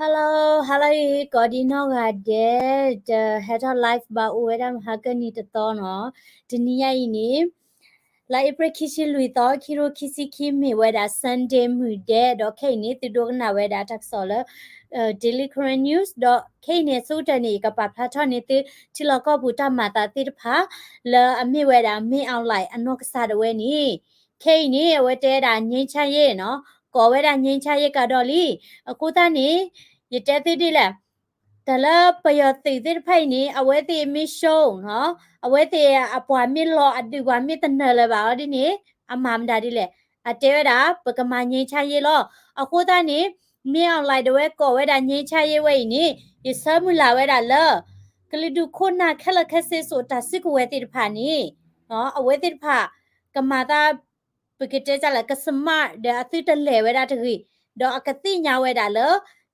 Hello, hello အံၤ ကိးဒံနီၢ်ဂၤဒဲး, တဟဲထီၣ် live ဘၣ်အိၣ်ဝဲဒၣ်မဟါကနံၤတသီနီၤ, တနံၤညါအံၤန့ၣ် လါအ့ဖြ့ၣ် ခံဆံလွံၢ်သီ ခံကထိခံဆံခံ မ့ၢ်ဝဲဒၣ် Sunday မုၢ်ဒဲး, ဒီးခဲအံၤန့ၣ် သုဒိကနၣ်ဝဲဒၣ်တၢ်ကစီၣ်လၢ Daily Karen News ဒီးခဲအံၤန့ၣ် အဆိကတၢၢ်န့ၣ် ယကပာ်ဖျါထီၣ်န့ၢ်သု ထံလီၢ်ကီၢ်ပူၤတၢ်မၤသးသ့ၣ်တဖၣ် လၢအမ့ၢ်ဝဲဒၣ် မင်းအောင်လှိုင် အနီၢ်ကစၢ်ဒၣ်ဝဲန့ၣ် ခဲအံၤန့ၣ် အဝဲတဲဝဲဒၣ် ငြိမ်းချမ်းရေး နီၤ, ကိးဝဲဒၣ် ငြိမ်းချမ်းရေး ကဒီးလံ. အဃိသတးန့ၣ် ယတဲသုဒ်လဲၣ်, တၢ်လၢပယီၤသုးသ့ၣ်တဖၣ်အံၤန့ၣ် အဝဲသ့ၣ်မ့ၢ်ရှုံးနီၤ, အဝဲသ့ၣ်အပှၤမ့ၢ်လီၤ အဒုးပှၤမ့ၢ်တနၢၤလၢၤဘၣ်အီၤဒ်န့ၣ် အမၤမတၤဒ်လဲၣ်. အတဲဝဲဒၣ် ပကမၤ ငြိမ်းချမ်းရေး လီၤ. အဃိသတးန့ၣ် မင်းအောင်လှိုင် ဒၣ်ဝဲကိးဝဲဒၣ် ငြိမ်းချမ်းရေး ဝဲအံၤန့ၣ် ယဆၢမုၢ်လၢ်ဝဲဒၣ်လၢ ကလုာ်ဒူၣ်ခိၣ်နၢ်ခဲလၢာ်ခဲဆ့စိၤ တၢ်စုကဝဲၤသ့ၣ်တဖၣ်န့ၣ် အဝဲသ့ၣ်တဖၣ် ကမၤသး ပကတဲတၢ်လၢ က smart ဒီးအသုတလဲၤဝဲဒၣ်တဂ့ၤ, ဒီးအကသ့ၣ်ညါဝဲဒၣ်လၢ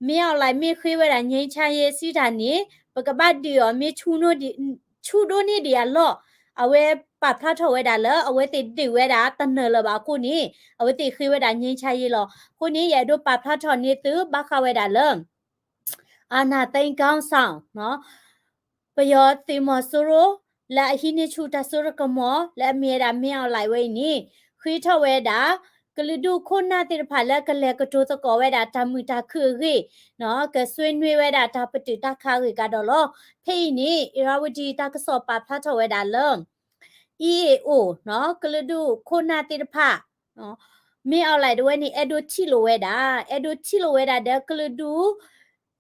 မင်းအောင်လှိုင် မ့ၢ်ဃ့ဝဲဒၣ် ငြိမ်းချမ်းရေး စံးတၢ်န့ၣ် ပကဘၣ်ဒုးအီၤမ့ၢ်ဆူၣ်ဒိၣ်န့ၢ်ဒံးအလီၢ်, အဝဲပာ်ဖျါထီၣ်ဝဲဒၣ်လၢ အဝဲသ့ၣ်ဒုးဝဲဒၣ်တနၢၤလၢၤဘၣ်အဃိန့ၣ် အဝဲသ့ၣ်ဃ့ဝဲဒၣ် ငြိမ်းချမ်းရေး လီၤ. အဃိန့ၣ် ယအဲၣ်ဒိးပာ်ဖျါထီၣ်န့ၢ်သုဘၣ်ဃးဝဲဒၣ်လၢ အာဏာသိမ်းခေါင်းဆောင် နီၤ, ပယီၤသုးမီၤစိရိၤ လၢအဟံးန့ၢ်ဆူၣ်တၢ်စိတၢ်ကမီၤ လၢအမ့ၢ်ဝဲဒၣ် မင်းအောင်လှိုင် ဝဲအံၤန့ၣ် ဃ့ထီၣ်ဝဲဒၣ် ကလုာ်ဒူၣ်ခိၣ်နၢ်သ့ၣ်တဖၣ်လၢကလဲၤကတိၤသကိးဝဲဒၣ်တၢ်မုာ်တၢ်ခုၣ်အဂ့ၢ် နီၤ, ကဆွေးနွေးဝဲဒၣ်တၢ်ပတုာ်တၢ်ခးအဂ့ၢ်ကဒီးလီၤ. ဖဲအံၤန့ၣ် ဧရာဝတီ တၢ်ကစီၣ်ပာ်ဖျါထီၣ်ဝဲဒၣ်လၢ EAO နီၤ, ကလုာ်ဒူၣ်ခိၣ်နၢ်သ့ၣ်တဖၣ် မင်းအောင်လှိုင် ဒၣ်ဝဲန့ၣ် အဲၣ်ဒိးထံၣ်လိာ်ဝဲဒၣ်, အဲၣ်ဒိးထံၣ်လိာ်ဝဲဒၣ်ဒီး ကလုာ်ဒူၣ်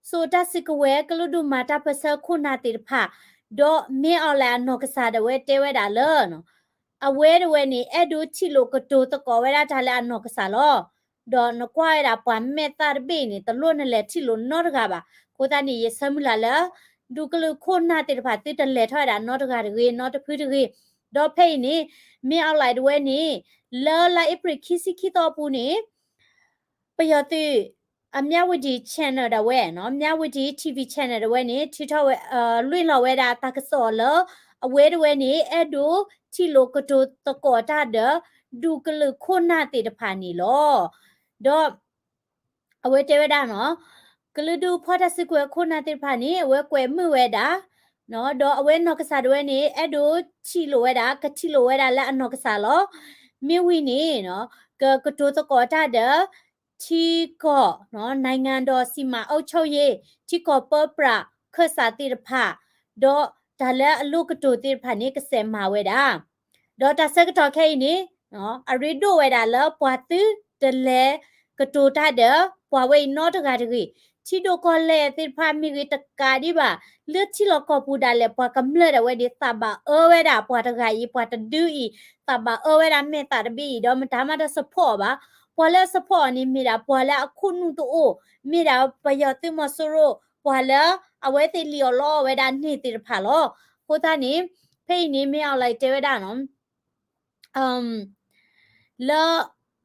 စိာ်တၢ်စုကဝဲၤ ကလုာ်ဒူၣ်မၤတၢ်ပၢၢ်ဆၢခိၣ်နၢ်သ့ၣ်တဖၣ်, ဒီး မင်းအောင်လှိုင် အနီၢ်ကစၢ်ဒၣ်ဝဲတဲဝဲဒၣ်လၢ အဝဲဒၣ်ဝဲန့ၣ် အဲၣ်ဒိးထံၣ်လိာ်ကတိၤသကိးဝဲဒၣ်တၢ်လၢအနီၢ်ကစၢ်လီၤ. ဒီးနကွၢ်ဝဲဒၣ်ပှၤမဲာ်သၣ်တဘ့ၣ်န့ၣ် တလိၣ်နလဲၤထံၣ်လိာ်နီတဂၤဘၣ်. အဃိသတးန့ၣ် ယဆၢမုၢ်လၢ်လၢ ဒူကလုာ်ခိၣ်နၢ်သ့ၣ်တဖၣ် သုတလဲၤထီၣ်ဝဲဒၣ်နီတဂၤတဂ့ၤ နီတဖုတဂ့ၤ. ဒီးဖဲအံၤန့ၣ် မင်းအောင်လှိုင် ဒၣ်ဝဲန့ၣ် လၢလါအ့ဖြ့ၣ် ခံဆံခံသီအပူၤန့ၣ် ပယီၤသုး အမြဝတီ channel ဒၣ်ဝဲနီၤ, မြဝတီ TV channel ဒၣ်ဝဲန့ၣ် ထုးထီၣ်ဝဲ လွင့်လီၤဝဲဒၣ်တၢ်ကစီၣ်လၢ အဝဲဒၣ်ဝဲန့ၣ် အဲၣ်ဒိးထံၣ်လိာ်ကတိၤသကိးတၢ်ဒီး ဒူကလုာ်ခိၣ်နၢ်သ့ၣ်တဖၣ်န့ၣ်လီၤ. ဒီး အဝဲတဲဝဲဒၣ်နီၤ, ကလုာ်ဒူၣ်ဖီၣ်တၢ်စုကဝဲၤခိၣ်နၢ်သ့ၣ်တဖၣ်န့ၣ် အဝဲကွဲးမုာ်ဝဲဒၣ် ဒီးအဝဲနီၢ်ကစၢ်ဒၣ်ဝဲန့ၣ် အဲၣ်ဒိးထံၣ်လိာ်ဝဲဒၣ် ကထံၣ်လိာ်ဝဲဒၣ်လၢအနီၢ်ကစၢ်လီၤ. မ့ၢ်ဝံၤန့ၣ် ကကတိၤသကိးတၢ်ဒီး ထံကီၢ် နိုင်ငံတော်စီမံအုပ်ချုပ်ရေး ထံကီၢ်ပၢပြးခၢၣ်စးသ့ၣ်တဖၣ် ဒီးတၢ်လၢအလိၤကတိၤသ့ၣ်တဖၣ်န့ၣ် ကစဲးမၤဝဲဒၣ် ဒီးတၢ်ဆၢကတီၢ်ခဲအံၤန့ၣ် အရ့ဒိၣ်ဝဲဒၣ်လၢပှၤသုတလဲၤကတိၤတၢ်ဒီး ပှၤဝဲအံၤနီတဂၤတဂ့ၤ. ထံဒိၣ်ကီၢ်လဲၢ်သ့ၣ်တဖၣ်မ့ၢ်ဂ့ၤတကးဒံးဘၣ် လၢထံလီၢ်ကီၢ်ပူၤဒၣ်လဲာ် ပှၤကမျၢၢ်ဒၣ်ဝဲန့ၣ် သးဘၣ်အၢဝဲဒၣ်ပှၤတဂၤအံၤ ပှၤတဒုအံၤ သးဘၣ်အၢဝဲဒၣ်မဲာ်သၣ်တဘ့ၣ်အံၤ ဒီးမတၤမးတ support အီၤဘၣ်. ပှၤလၢအ support အီၤန့ၣ် မ့ၢ်ဒၣ်ပှၤလၢအခိၣ်နူာ်တအိၣ်, မ့ၢ်ဒၣ်ပယီၤသုးမီၤစိရိၤ ပှၤလၢအဝဲသ့ၣ်လံၣ်အီၣ်လီအီၣ်ဝဲဒၣ်န့ၣ်သ့ၣ်တဖၣ်လီၤ. အဃိသတးန့ၣ် ဖဲအံၤန့ၣ် မင်းအောင်လှိုင် တဲဝဲဒၣ်နီၤ လၢ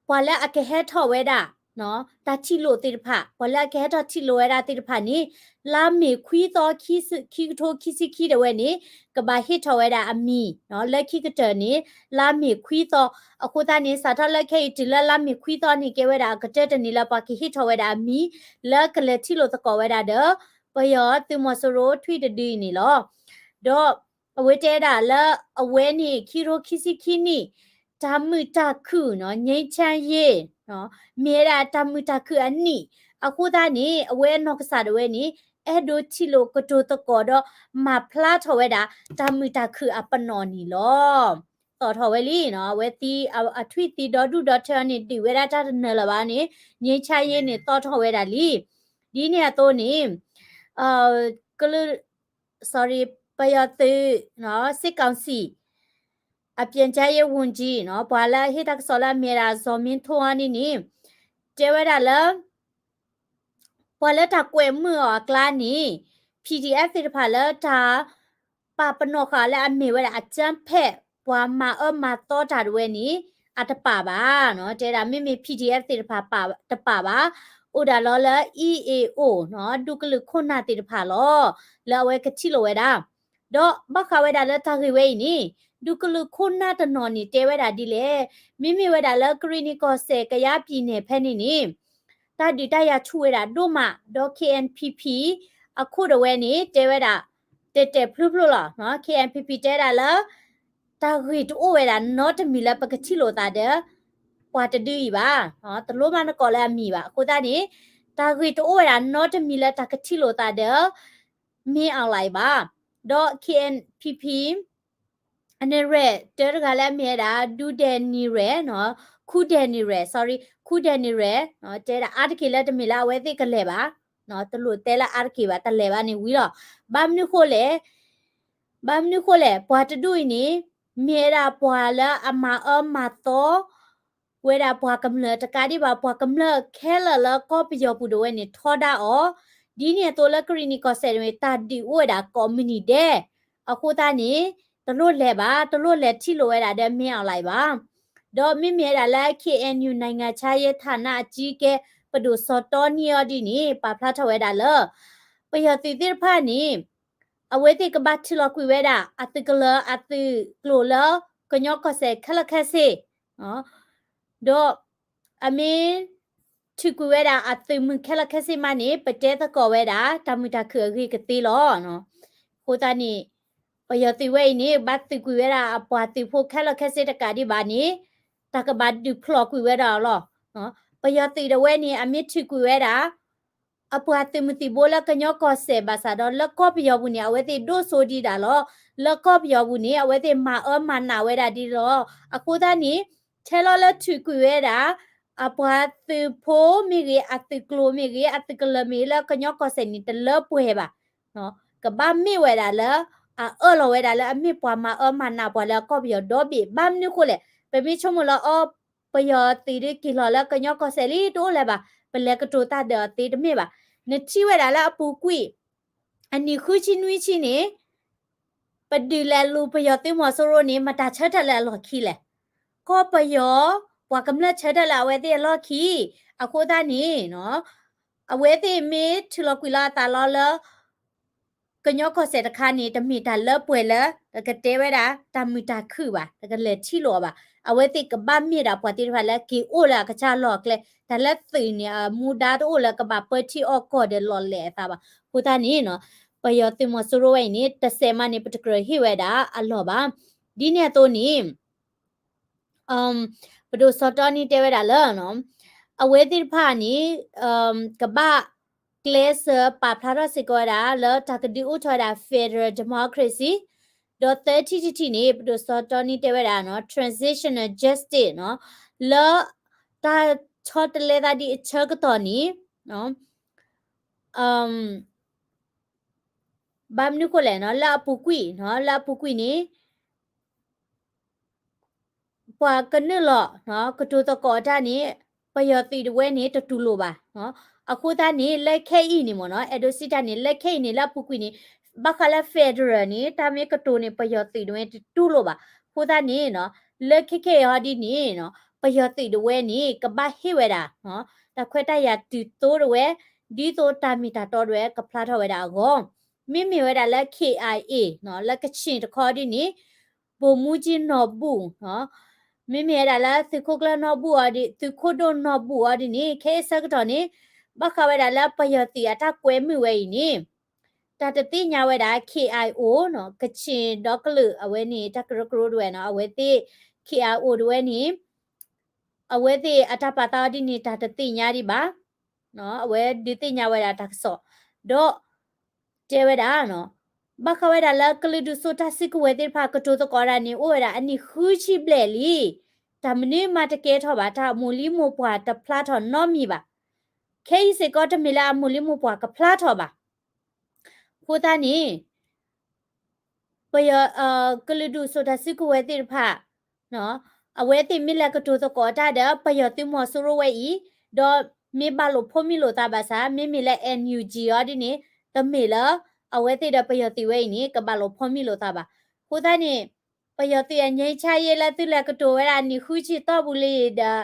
ပှၤလၢအကဟဲထီၣ်ဝဲဒၣ် တၢ်ထံၣ်လိာ်သ့ၣ်တဖၣ် ပှၤလၢအကဟဲထီၣ်ထံၣ်လိာ်ဝဲဒၣ်သ့ၣ်တဖၣ်န့ၣ် လါမ့ၤခွံသီ ခံကထိခံဆံခံဒၣ်ဝဲန့ၣ် ကဘၣ်ဟ့ၣ်ထီၣ်ဝဲဒၣ်အမံၤ လၢခံကတၢၢ်န့ၣ် လါမ့ၤခွံသီ. အဃိသတးန့ၣ် စးထီၣ်လၢခဲအံၤတုၤလၢလါမ့ၤခွံသီန့ၣ် ကဲဝဲဒၣ်အကတၢၢ်တနံၤလၢပှၤကဟ့ၣ်ထီၣ်ဝဲဒၣ်အမံၤ လၢကလဲၤထံၣ်လိာ်သကိးဝဲဒၣ်ဒီး ပယီၤသုးမီၤစိရိၤထွံၣ်တဒုအံၤန့ၣ်လီၤ. ဒီးအဝဲတဲဒၣ်လၢအဝဲန့ၣ် ခံကထိခံဆံခံနံၣ် တၢ်မုာ်တၢ်ခုၣ်နီၤ ငြိမ်းချမ်းရေး မ့ၢ်ဝဲဒၣ်တၢ်မုာ်တၢ်ခုၣ်အနံၣ် အဃိသတးန့ၣ် အဝဲအနီၢ်ကစၢ်ဒၣ်ဝဲန့ၣ် အဲၣ်ဒိးထံၣ်လိာ်ကတိၤသကိးဒီး မၤဖျါထီၣ်ဝဲဒၣ် တၢ်မုာ်တၢ်ခုၣ်အပနီၣ်န့ၣ်လီၤ. သီၣ်ထီၣ်ဝဲလံနီၤ အဝဲသံ အထွံၣ်သံဒီဒူၣ်ဒီထၢန့ၣ် ဒုးဝဲဒၣ်တၢ်တနၢၤလၢၤဘၣ်န့ၣ် ငြိမ်းချမ်းရေးန့ၣ် သီၣ်ထီၣ်ဝဲဒၣ်လံ. ဒ်န့ၣ်အသိးန့ၣ် ကလုာ် sorry ပယီၤသုး စစ်ကောင်စီ အပြန်ကြားရေးဝန်ကြီး နီၤ ပှၤလၢအဟ့ၣ်တၢ်ကစီၣ်လၢအမ့ၢ်ဝဲဒၣ် ဇော်မင်းထွန်း န့ၣ်န့ၣ် တဲဝဲဒၣ်လၢ ပှၤလၢတၢ်ကွဲးမုာ်အီၤအကျါန့ၣ် PDF သ့ၣ်တဖၣ်လၢတၢ် ပာ်ပနီၣ်ဃာ်လၢအမ့ၢ်ဝဲဒၣ် အကြမ်းဖက် ပှၤမၤအၢမၤသီတၢ်ဒၣ်ဝဲန့ၣ် အတပာ်ဘၣ် နီၤ တဲဒၣ်မ့မ့ၢ် PDF သ့ၣ်တဖၣ် တပာ်ဘၣ် အိၣ်ဒၣ်လီၤလၢ EAO နီၤ ဒူကလုာ်ခိၣ်နၢ်သ့ၣ်တဖၣ်လီၤ လၢအဝဲကထံၣ်လိာ်ဝဲဒၣ် ဒီးဘၣ်ဃးဝဲဒၣ်လၢတၢ်ဂ့ၢ်ဝဲအံၤန့ၣ် ဒူကလုာ်ခိၣ်နၢ်တနီၤန့ၣ် တဲဝဲဒၣ်ဒ်လဲၣ် မ့မ့ၢ်ဝဲဒၣ်လၢကရံၣ်နံၣ်ကီၢ်စဲၣ် ကယားပြည်နယ် ဖဲန့ၣ်န့ၣ် တၢ်ဒုးတၢ်ယၤဆူၣ်ဝဲဒၣ်ဒိၣ်မး, ဒီး K N P P အခိၣ်ဒီးဝဲန့ၣ် တဲဝဲဒၣ် တဲာ်တဲာ်ဖျိဖျိလီၤ. K N P P တဲဒၣ်လၢ တၢ်ဂ့ၢ်တအိၣ်ဝဲဒၣ်နီတမံၤလၢပကထံၣ်လိာ်သးဒီး ပှၤတဒုအံၤဘၣ်, တလိၣ်မၤနကိးလၢအမံၤဘၣ်. အဃိသတးန့ၣ် တၢ်ဂ့ၢ်တအိၣ်ဝဲဒၣ်နီတမံၤလၢတၢ်ကထံၣ်လိာ်သးဒီး မ့ၢ်အီၤလၢအံၤဘၣ်. ဒီး K N P P အနဲၣ်ရဲၣ် တၢတဂၤလၢအမ့ၢ်ဝဲဒၣ် ဒူဒဲးနံၤရဲၣ်, ခူဒဲးနံၤရဲၣ်, sorry, ခူဒဲးနံၤရဲၣ် တဲဒၣ်အါတက့ၢ်လၢတမ့ၢ်လၢအဝဲသ့ၣ်ကလဲၤဘၣ်, တလိၣ်တဲလၢအါတက့ၢ်ဘၣ်, တလဲၤဘၣ်န့ၣ်ဝံၤလီၤ. ဘၣ်မနုၤဃိလဲၣ်, ဘၣ်မနုၤဃိလဲၣ်, ပှၤတဒူၣ်အံၤန့ၣ် မ့ၢ်ဝဲဒၣ်ပှၤလၢအမၤအၢမၤသီ ဝဲဒၣ်ပှၤကမျၢၢ်တကးဒံးဘၣ် ပှၤကမျၢၢ်ခဲလၢာ်လၢကီၢ်ပယီၤပူၤဒၣ်ဝဲန့ၣ် ထီဒါအီၤ, ဒ်န့ၣ်အသိးလၢကရံၣ်နံၣ်ကီၢ်စဲၣ်န့ၣ် တၢ်ဒုးအိၣ်ဝဲဒၣ်ကိးမုၢ်နံၤဒဲး, အဃိသတးန့ၣ် တလိၣ်လဲၤဘၣ်, တလိၣ်လဲၤထံၣ်လိာ်ဝဲဒၣ်ဒီးမ့ၢ်အီၤလၢအံၤဘၣ်. ဒီးမ့မ့ၢ်ဝဲဒၣ်လၢ K N U နိုင်ငံခြားရေးဌာနအကြီးအကဲ ပဒိၣ်စီၤတီနံအီၤဒ်န့ၣ် ပာ်ဖျါထီၣ်ဝဲဒၣ်လၢ ပယီၤသုးသ့ၣ်တဖၣ်န့ၣ် အဝဲသ့ၣ်ကဘၣ်ထုးလီၤကွံာ်ဝဲဒၣ် အသုးကလၢၤအသုးကျိၤလၢ ကညီကီၢ်စဲၣ်ခဲလၢာ်ခဲဆ့, ဒီးအမ့ၢ်ထုးကွံာ်ဝဲဒၣ်အသုးမုၢ်ခဲလၢာ်ခဲဆ့မးန့ၣ် ပတဲသကိးဝဲဒၣ် တၢ်မုာ်တၢ်ခုၣ်အဂ့ၤကသ့လီၤ. အဃိသတးန့ၣ် ပယီၤသုးဝဲအံၤန့ၣ် ဘၣ်သုးကွံာ်ဝဲဒၣ်အပှၤသုးဖိခဲလၢာ်ခဲဆ့တကးဒံးဘၣ်န့ၣ် တၢ်ကဘၣ်ဒုးဖျိးကွံာ်ဝဲဒၣ်အီၤလီၤ. ပယီၤသုးဒၣ်ဝဲန့ၣ် အမ့ၢ်ထုးကွံာ်ဝဲဒၣ် အပှၤသုးမုၢ်သံၣ်ဘိလၢကညီကီၢ်စဲၣ်ဘၣ်ဆၣ်ဒီး လၢကီၢ်ပယီၤပူၤန့ၣ် အဝဲသ့ၣ်ဒိၣ်စိဒံးဒၣ်လီၤ. လၢကီၢ်ပယီၤပူၤန့ၣ် အဝဲသ့ၣ်မၤအၢမၤနးဝဲဒၣ်ဒ်လီၤ. အဃိသတးန့ၣ် ထဲလီၤလၢထုးကွံာ်ဝဲဒၣ် အပှၤသုးဖိမ့ၢ်ဂ့ၤ, အသုးကျိၤမ့ၢ်ဂ့ၤ, အသုးကလၢၤမ့ၢ်ဂ့ၤ လၢကညီကီၢ်စဲၣ်န့ၣ် တလၢပှဲၤဘၣ်. ကဘၣ်မ့ၢ်ဝဲဒၣ်လၢ အအၢၣ်လီၤဝဲဒၣ်လၢအမ့ၢ်ပှၤမၤအၢမၤနးပှၤလၢကီၢ်ပယီၤဒီဘ့ၣ်. ဘၣ်မနုၤဃိလဲၣ်, ပမ့ၢ်ဆိကမိၣ်လၢအီၤ ပယီၤသုးဒုးက့ၤလီၤလၢကညီကီၢ်စဲၣ်လံ တအိၣ်လၢၤဘၣ်, ပလဲၤကတိၤတၢ်ဒီးအီၤသ့တမ့ၢ်ဘၣ်. နထံၣ်ဝဲဒၣ်လၢအပူၤကွံာ် အနံၣ်ဃုဆံနွံဆံန့ၣ် ပဒုးလဲၤလူၤပယီၤသုးမီၤစိရိၤန့ၣ် မတၤဆၢထၢၣ်လၢအလီၢ်ခံလဲၣ်. ကီၢ်ပယီၤ ပှၤကမျၢၢ်ဆၢထၢၣ်လၢအဝဲသ့ၣ်အလီၢ်ခံ. အဃိသတးန့ၣ် အဝဲသ့ၣ်မ့ၢ်ထုးလီၤကွံာ်လီၤအသးလီၤလၢ ကညီကီၢ်စဲၣ်တခါန့ၣ် တမ့ၢ်တၢ်လၢပှဲၤလၢ တကတဲဝဲဒၣ် တၢ်မုာ်တၢ်ခုၣ်ဘၣ်, တကလဲၤထံၣ်လိာ်အီၤဘၣ်. အဝဲသ့ၣ်ကဘၣ်မ့ၢ်ဒၣ်ပှၤသ့ၣ်တဖၣ်လၢက့ၤအိၣ်လၢအကစၢ်လီၢ်အကျဲ, တၢ်လၢသုးန့ၣ် အမူဒါတအိၣ်လၢကဘၣ်ပၢထံအီၣ်ကီၢ်ဒီးလီၤလဲၤအသးဘၣ်. အဃိသတးန့ၣ် ပယီၤသုးမီၤစိရိၤဝဲအံၤန့ၣ် တစဲးမးန့ၣ် ပတကြၢးဟ့ၣ်ဝဲဒၣ်အလီၢ်ဘၣ်. ဒ်န့ၣ်အသိးန့ၣ် ပဒိၣ်စီၤတီနံတဲဝဲဒၣ်လၢ အဝဲသ့ၣ်တဖၣ်န့ၣ် ကဘၣ်ကျဲးစၢးပာ်ဖျါထီၣ်စ့ၢ်ကီးဝဲဒၣ် လၢတၢ်ကဒုးအိၣ်ထီၣ်ဝဲဒၣ် federal democracy, ဒီးသၢထံၣ်တထံၣ်န့ၣ် ပဒိၣ်စီၤတီနံတဲဝဲဒၣ် transitional justice နီၤ, လၢတၢ်ဆီတလဲသးဒ်အဆၢကတီၢ်န့ၣ် ဘၣ်မနုၤဃိလဲၣ်နီၤ, လၢအပူၤကွံာ်နီၤ, လၢအပူၤကွံာ်န့ၣ် ပှၤကနုာ်လီၤ ကတိၤသကိးတၢ်န့ၣ် ပယီၤသုးတဝဲန့ၣ် တတူၢ်လိာ်ဘၣ်. အဃိသတးန့ၣ် လၢခဲအံၤန့ၣ်မ့ၢ်နီၤ, အဲၣ်ဒိးစံးတၢ်န့ၣ် လၢခဲအံၤန့ၣ် လၢအပူၤကွံာ်န့ၣ် ဘၣ်ဃးလၢ federal န့ၣ် တၢ်မ့ၢ်ကတိၤန့ၣ် ပယီၤသုးတဝဲတတူၢ်လိာ်ဘၣ်. အဃိသတးန့ၣ် လၢခဲခဲအံၤဟီဒ်န့ၣ် ပယီၤသုးတဝဲန့ၣ် ကဘၣ်ဟ့ၣ်ဝဲဒၣ် တၢ်ခွဲးတၢ်ယာ်တုၤသိတဝဲ ဒ်သိးတၢ်မ့ၢ်တၢ်တီတဝဲကဖျါထီၣ်ဝဲဒၣ်အဂီၢ်, မ့မ့ၢ်ဝဲဒၣ်လၢ K I A လၢကချ့ၣ်တခီဒ်န့ၣ် ဗိုလ်မှူးကြီးနော်ဘူ, မ့မ့ၢ်ဝဲဒၣ်လၢသုးခိၣ်ကျၢၢ်နော်ဘူအီၤဒ်, သုးခိၣ်ဒိၣ်နော်ဘူအီၤဒ်န့ၣ် ခဲအံၤဆၢကတီၢ်န့ၣ် ဘၣ်ဃးဝဲဒၣ်လၢပယီၤသုးအတၢ်ကွဲမုာ်ဝဲအံၤန့ၣ် တၢ်တသ့ၣ်ညါဝဲဒၣ် K I O ကချ့ၣ်ဒီကလုာ်အဝဲန့ၣ် တၢ်ကရၢကရိတဝဲနီၤ, အဝဲသ့ၣ် K I O တဝဲန့ၣ် အဝဲသ့ၣ်အတၢ်ပာ်သးအီၤဒ်န့ၣ် တၢ်တသ့ၣ်ညါဒံးဘၣ်. အဝဲဒုးသ့ၣ်ညါဝဲဒၣ်တၢ်ကစီၣ် ဒီးတဲဝဲဒၣ် ဘၣ်ဃးဝဲဒၣ်လၢကလုာ်ဒူၣ်စိာ်တၢ်စုကဝဲၤသ့ၣ်တဖၣ် ကတိၤသကိးတၢ်န့ၣ် အိၣ်ဝဲဒၣ်အနံၣ်ဃုဆံဘျဲၣ်လံ. တၢ်မနုၤမးတကဲထီၣ်ဘၣ်, တၢ်အမိၢ်လံမိၢ်ပှၢ်တဖျါထီၣ်နီတမံၤဘၣ်. ခဲအံၤစ့ၢ်ကီးတမ့ၢ်လၢအမိၢ်လံမိၢ်ပှၢ်ကဖျါထီၣ်ဘၣ်. အဃိသတးန့ၣ် ပယီၤ ကလုာ်ဒူၣ်စိာ်တၢ်စုကဝဲၤသ့ၣ်တဖၣ် အဝဲသ့ၣ်မ့ၢ်လဲၤကတိၤသကိးတၢ်ဒီး ပယီၤသုးမီၤစိရိၤဝဲအံၤ, ဒီးမ့ၢ်ဘၣ်လိာ်ဖိးမံလိာ်သးဘၣ်ဆၣ် မ့မ့ၢ်လၢ N U G အီၤဒ်န့ၣ် တမ့ၢ်လၢ အဝဲသ့ၣ်ဒီးပယီၤသုးဝဲအံၤန့ၣ် ကဘၣ်လိာ်ဖိးမံလိာ်သးဘၣ်. အဃိသတးန့ၣ် ပယီၤသုးအငြိမ်းချမ်းရေး လၢသုလဲၤကတိၤဝဲဒၣ်နံၣ်ဃုဆံတီၢ်ပူၤလံဒီး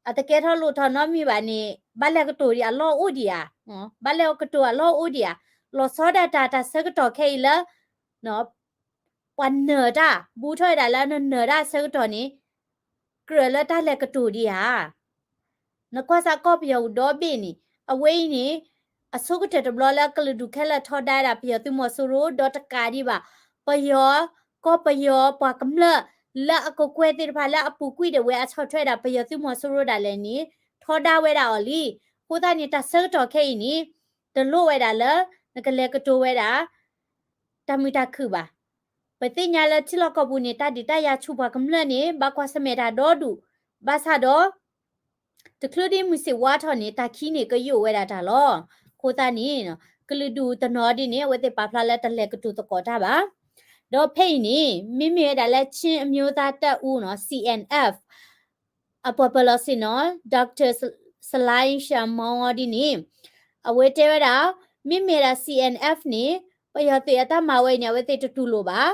အတကဲထီၣ်လိၣ်ထီၣ်နီတမံၤဘၣ်န့ၣ် ဘၣ်လဲၤကတိၤဒံးအလီၢ်အိၣ်ဒံးဧါ, ဘၣ်လဲၤကတိၤအလီၢ်အိၣ်ဒံးဧါ, လီၤဆီဒၣ်တၢ်တၢ်ဆၢကတီၢ်ခဲအံၤလၢ ပှၤနၢၤတၢ် ဘူးထီၣ်ဝဲဒၣ်လၢနနၢၤတၢ်ဆၢကတီၢ်န့ၣ် ကြၢးလၢတၢ်လဲၤကတိၤဒံးဧါ. နကွၢ်စၢ်ကီၢ်ပယီၤပူၤဒီဘ့ၣ်န့ၣ် အဝဲအံၤန့ၣ် အဆိကတၢၢ်တဘျီလၢကလုာ်ဒူၣ်ခဲလၢာ်ထီဒါဝဲဒၣ်ပယီၤသုးမီၤစိရိၤ ဒီးတကးဒံးဘၣ် ပယီၤ ကီၢ်ပယီၤပှၤကမျၢၢ်လၢအကကွဲၢ်သ့ၣ်တဖၣ်လၢအပူၤကွံာ်ဒီးဝဲအဆီၣ်ထွဲဒၣ်ပယီၤသုးမီၤစိရိၤဒၣ်လဲာ်န့ၣ် ထီဒါဝဲဒၣ်အီၤလံ. အဃိသတးန့ၣ် တၢ်ဆၢကတီၢ်ခဲအံၤန့ၣ် တလိၣ်ဝဲဒၣ်လၢ နကလဲၤကတိၤဝဲဒၣ် တၢ်မုာ်တၢ်ခုၣ်ဘၣ်. ပသ့ၣ်ညါလၢထံလီၢ်ကီၢ်ပူၤန့ၣ် တၢ်ဒုးတၢ်ယၤဆူပှၤကမျၢၢ်န့ၣ် ဘၣ်ကွၢ်ဆၢၣ်မဲာ်တၢ်ဒီဒူၣ်, ဘၣ်ဆၣ်ဒီး တချုးဒံးမုၢ်ဆ့ၣ်ဝါထီၣ်န့ၣ် တၢ်ခံးန့ၣ်ကယိာ်ဝဲဒၣ်တၢ်လီၤ. အဃိသတးန့ၣ် ကလုာ်ဒူၣ်တနီၤဒ်န့ၣ် အဝဲသ့ၣ်ပာ်ဖျါလၢတလဲၤကတိၤသကိးတၢ်ဘၣ်. ဒီးဖဲအံၤန့ၣ် မ့မ့ၢ်ဝဲဒၣ်လၢ ချင်းအမျိုးသားတပ်ဦးနီၤ C N F အပှၤပၢၤလီၢ်ဆ့ၣ်နီၤ Doctor ဆလိုင်းရှမီဒ်န့ၣ် အဝဲတဲဝဲဒၣ် မ့မ့ၢ်ဒၣ် C N F န့ၣ် ပယီၤသုးအတၢ်မၤဝဲအံၤန့ၣ် အဝဲသ့ၣ်တတူၢ်လိာ်ဘၣ်.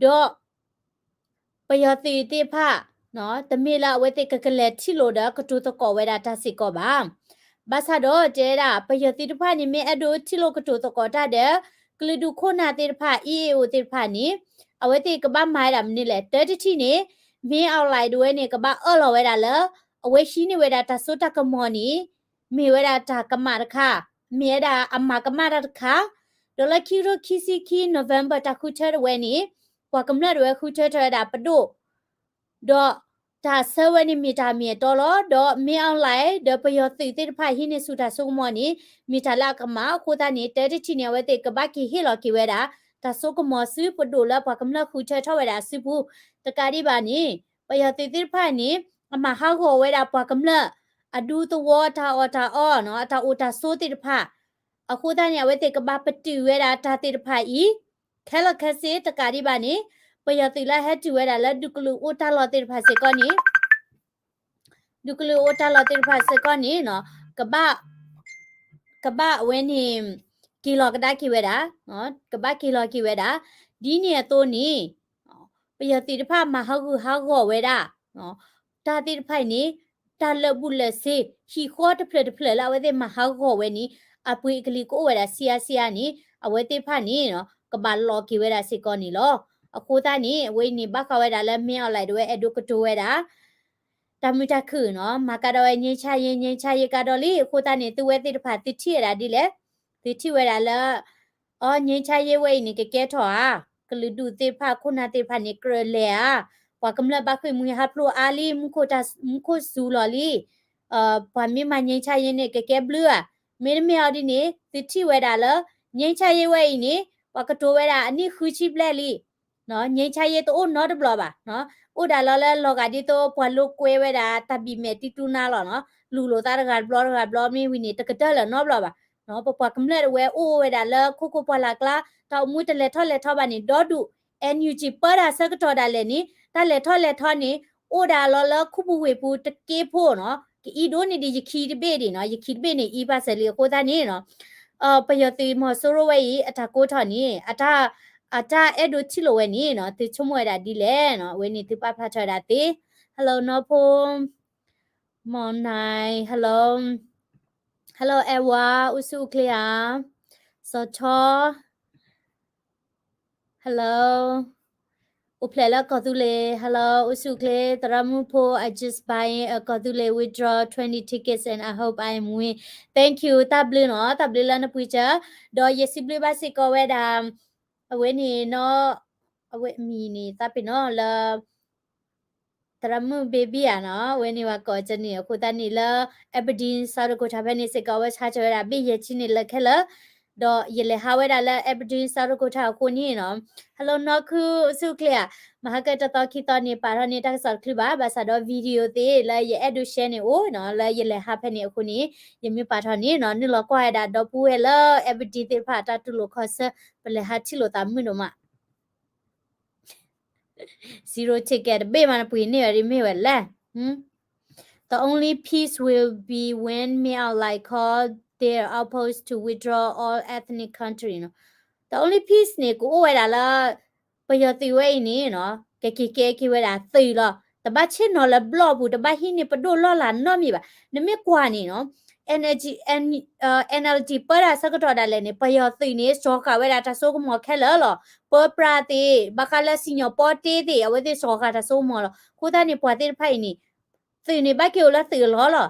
ဒီး ပယီၤသုးသ့ၣ်တဖၣ် တမ့ၢ်လၢအဝဲသ့ၣ်ကကလဲၤထံၣ်လိာ်ဒီးကတိၤသကိးဝဲဒၣ်တၢ်စ့ၢ်ကီးဘၣ်. ဘၣ်ဆၣ်ဒီးတဲဝဲဒၣ် ပယီၤသုးတဖၣ်န့ၣ် မ့ၢ်အဲၣ်ဒိးထံၣ်လိာ်ကတိၤသကိးတၢ်ဒီး ကလုာ်ဒူၣ်ခိၣ်နၢ်သ့ၣ်တဖၣ် E A O သ့ၣ်တဖၣ်န့ၣ် အဝဲသ့ၣ်ကဘၣ်မၤဝဲဒၣ်မနုၤလဲၣ်. တၢ်တထံၣ်န့ၣ် မ့ၢ်အီၣ်လဲၣ်ဒၣ်ဝဲန့ၣ် ကဘၣ်အၢၣ်လီၤဝဲဒၣ်လၢ အဝဲဟံးန့ၢ်ဝဲဒၣ်တၢ်စိတၢ်ကမီၤန့ၣ် မ့ၢ်ဝဲဒၣ်တၢ်ကမၣ်တခါ, မ့ၢ်ဝဲဒၣ်အမၤကမၣ်တၢ်တခါ, ဒီးလၢခံကထိခံဆံခံ November တၢ်ဃုထၢတဝဲန့ၣ် ပှၤကမျၢၢ်တဝဲဃုထၢထီၣ်ဝဲဒၣ်ပဒိၣ်, ဒီးတၢ်ဆၢဝဲန့ၣ်မ့ၢ်တၢ်မ့ၢ်အတီလီၤ. ဒီးမ့ၢ်အီၣ်လဲၣ် ဒီးပယီၤသုးသ့ၣ်တဖၣ်ဟံးန့ၢ်ဆူၣ်တၢ်စိကမီၤန့ၣ် မ့ၢ်တၢ်လၢအကမၣ်အဃိသတးန့ၣ် တၢ်တထံၣ်န့ၣ် အဝဲသ့ၣ်ကဘၣ်က့ၤဟ့ၣ်လီၤက့ၤဝဲဒၣ် တၢ်စိကမီၤဆူပဒိၣ်လၢပှၤကမျၢၢ်ဃုထၢထီၣ်ဝဲဒၣ်အစုပူၤ, တကးဒံးဘၣ်န့ၣ် ပယီၤသုးသ့ၣ်တဖၣ်န့ၣ် အမၤဟးဂီၤဝဲဒၣ်ပှၤကမျၢၢ် အဒူသဝီ တၢ်အီၣ်တၢ်အီနီၤ အတၢ်အိၣ်တၢ်ဆိးသ့ၣ်တဖၣ်, အဃိသတးန့ၣ် အဝဲသ့ၣ်ကဘၣ်ပတုာ်ဝဲဒၣ်တၢ်သ့ၣ်တဖၣ်အံၤ ခဲလၢာ်ခဲဆ့ တကးဒံးဘၣ်န့ၣ် ပယီၤသုးလၢဟဲတုၤဝဲဒၣ်လၢဒူကလုာ်အိၣ်တၢ်လီၢ်သ့ၣ်တဖၣ်စ့ၢ်ကီးန့ၣ် ဒူကလုာ်အိၣ်တၢ်လီၢ်သ့ၣ်တဖၣ်စ့ၢ်ကီးန့ၣ် ကဘၣ် ကဘၣ်အဝဲန့ၣ် က့ၤလီၤကဒါက့ၤဝဲဒၣ်, ကဘၣ်က့ၤလီၤက့ၤဝဲဒၣ်, ဒ်န့ၣ်အသိးန့ၣ် ပယီၤသုးတဖၣ်မၤဟးဂူာ်ဟးဂီၤဝဲဒၣ် တၢ်သ့ၣ်တဖၣ်အံၤန့ၣ် တၢ်လၢာ်ဘူၣ်လၢာ်စ့ ဟံၣ်ဃီတဖျၢၣ်တဖျၢၣ်လၢအဝဲသ့ၣ်မၤဟးဂီၤဝဲန့ၣ် အပှ့ၤအကလံၤကအိၣ်ဝဲဒၣ်ဆံးအါဆံးအါန့ၣ် အဝဲသ့ၣ်တဖၣ်န့ၣ် ကဘၣ်လီၤက့ၤဝဲဒၣ်စ့ၢ်ကီးန့ၣ်လီၤ. အဃိသတးန့ၣ် အဝဲအံၤန့ၣ် ဘၣ်ဃးဝဲဒၣ်လၢ မင်းအောင်လှိုင် တဝဲအဲၣ်ဒိးကတိၤဝဲဒၣ် တၢ်မုာ်တၢ်ခုၣ်နီၤ မၤကဒီးဝဲ ငြိမ်းချမ်းရေး ငြိမ်းချမ်းရေး ကဒီးလံ. အဃိသတးန့ၣ် သုဝဲသ့ၣ်တဖၣ် သုထံၣ်ဝဲဒၣ်ဒ်လဲၣ်, သုထံၣ်ဝဲဒၣ်လၢ အီ ငြိမ်းချမ်းရေး ဝဲအံၤန့ၣ် ကကဲထီၣ်ဧါ, ကလုာ်ဒူၣ်သ့ၣ်တဖၣ် ခိၣ်နၢ်သ့ၣ်တဖၣ်န့ၣ် ကြၢးလဲၤဧါ, ပှၤကမျၢၢ်ဘၣ်ဃ့ၢ်မှံဟးဖျိးအါလံ, မူခိၣ်စူၤလီၤလံ, ပှၤမ့ၢ်မၤ ငြိမ်းချမ်းရေး န့ၣ် ကကဲဘျုးဧါ, မ့တမ့ၢ်အီၤဒ်န့ၣ် သုထံၣ်ဝဲဒၣ်လၢ ငြိမ်းချမ်းရေး ဝဲအံၤန့ၣ် ပှၤကတိၤဝဲဒၣ်အနံၣ်ဃုဆံဘျဲၣ်လံ ငြိမ်းချမ်းရေး တအိၣ်နီတဘျီဘၣ်, အိၣ်ဒၣ်လီၤလၢလီၤဂာ်ဒ်သိး ပှၤလိာ်ကွဲဝဲဒၣ် တၢ်ဘံၣ်မဲာ်တံတူနါလီၤနီၤ, လူၤလိာ်သးတဂၤတဘျီတဂၤတဘျီ မ့ၢ်ဝံၤန့ၣ် တကတၢၢ်လၢၤနီတဘျီဘၣ်. ပပှၤကမျၢၢ်တဝဲအိၣ်ဝဲဒၣ်လၢခိခိၣ်ပှၢ်လၢ်ကျါ တၢ်အိၣ်မူတလဲၤထီၣ်လဲၤထီဘၣ်န့ၣ် ဒီဒူၣ် NUG ပၢတၢ်ဆၢကတီၢ်ဒၣ်လဲာ်န့ၣ် တၢ်လဲၤထီၣ်လဲၤထီန့ၣ် အိၣ်ဒၣ်လီၤလၢခူပူၤဝ့ၢ်ပူၤတက့ဖိနီၤ, ကအံၤဒိၣ်န့ၢ်ဒံးယခံတဘ့ၣ်ဒံးနီၤ, ယခံတဘ့ၣ်န့ၣ် အံၤပာ်စၢၤလံအဃိသတးန့ၣ်နီၤ ပယီၤသုးမီၤစိရိၤဝဲအံၤ အတၢ်ကိးထီၣ်န့ၣ် အတၢ်အဲၣ်ဒိးထံၣ်လိာ်ဝဲန့ၣ်နီၤ သုဆိကမိၣ်ဝဲဒၣ်ဒ်လဲၣ်နီၤ, အဝဲန့ၣ်သုပာ်ဖျါထီၣ်ဝဲဒၣ်သ့. Hello နီၢ်ဖိ မောင်နိုင် hello, hello အဲဝါ အိၣ်ဆူၣ်အိၣ်ချ့ဧါ, စီၤထီ hello, အိၣ်ဖျဲၣ်လၢကီၢ်သူလ့ၤ hello အိၣ်ဆူၣ်အိၣ်ချ့, သရၣ်မုၣ်ဖိ I just buying a ကီၢ်သူလ့ၤ withdraw twenty tickets and I hope I am win, thank you တၢ်ဘျုးနီၤ, တၢ်ဘျုးလၢနပှ့ၤစၢၤ, ဒီးယစံးဘျုးဘၣ်စ့ၢ်ကီးဝဲဒၣ် အဝဲန့ၣ်နီၤ, အဝဲမံၤန့ၣ် သးပ့ၤနီၤလၢ သရၣ်မုၣ် baby ဧါနီၤ, အဝဲန့ၣ်ပှၤကိးကန့ၣ် အဃိသတးန့ၣ်လၢ Aberdeen South Dakota ဖဲန့ၣ်စ့ၢ်ကီး အဝဲဆါထီၣ်ဝဲဒၣ်ဘ့ၣ်ယဲၢ်ဆံန့ၣ်လၢခဲလၢာ်, ဒီးယလဲၤဟးဝဲဒၣ်လၢ Aberdeen South Dakota အဃိန့ၣ်နီၤ, hello နီၢ်ခု အိၣ်ဆူၣ်အိၣ်ချ့ဧါ, မဟါကတသီခံသီန့ၣ် ပာ်ထီၣ်န့ၢ်တၢ်ကစီၣ်တချုးဘၣ်, ဘၣ်ဆၣ်ဒီး video သ့ၣ်လၢယအဲၣ်ဒိး share န့ၣ်အိၣ်နီၤ, လၢယလဲၤဟးဖဲန့ၣ်အဃိန့ၣ် ယမ့ၢ်ပာ်ထီၣ်န့ၣ်နီၤ, နုာ်လီၤကွၢ်ဝဲဒၣ်ဒီပုၢ်ဝဲၢ်လၢ Aberdeen သ့ၣ်တဖၣ် တၢ်တူၢ်လိာ်ခီဆၢ, ပလဲၤဟးထံၣ်လိာ်သးမုာ်ဒိၣ်မး zero ticket တဘ့ၣ်မး နပှ့ၤန့ၢ်ဝဲဒ်မ့ၢ်ဝဲလဲၣ်. The only peace will be when မင်းအောင်လှိုင် call their outpost to withdraw all ethnic country နီၤ. The only peace န့ၣ် ကအိၣ်ဝဲဒၣ်လၢ ပယီၤသုးဝဲအံၤန့ၣ်နီၤ ကက့ၤကဲက့ၤဝဲဒၣ်သုးလီၤ. တဘၣ်ဆ့ၣ်နီၤလၢဘျီၣ်ပူၤ, တဘၣ်ဟံးန့ၢ်ပဒိၣ်လီၢ်လၤနီတမံၤဘၣ်. နမ့ၢ်ကွၢ်န့ၣ်နီၤ NLD ပၢတၢ်ဆၢကတီၢ်ဒၣ်လဲာ်န့ၣ် ပယီၤသုးန့ၣ် စှီၤဃာ်ဝဲဒၣ်တၢ်စိကမီၤခဲလၢာ်လီၤ. ပၢပြးသ့ၣ် ဘၣ်ဃးလၢစံၣ်ညီၣ်ပီတ့သ့ၣ် အဝဲသ့ၣ်စှီၤဃာ်တၢ်စိကမီၤလီၤ. အဃိသတးန့ၣ် ပှၤသ့ၣ်တဖၣ်အံၤန့ၣ် သုးန့ၣ် ဘၣ်က့ၤအိၣ်လၢသုးအလီၢ်လီၤ.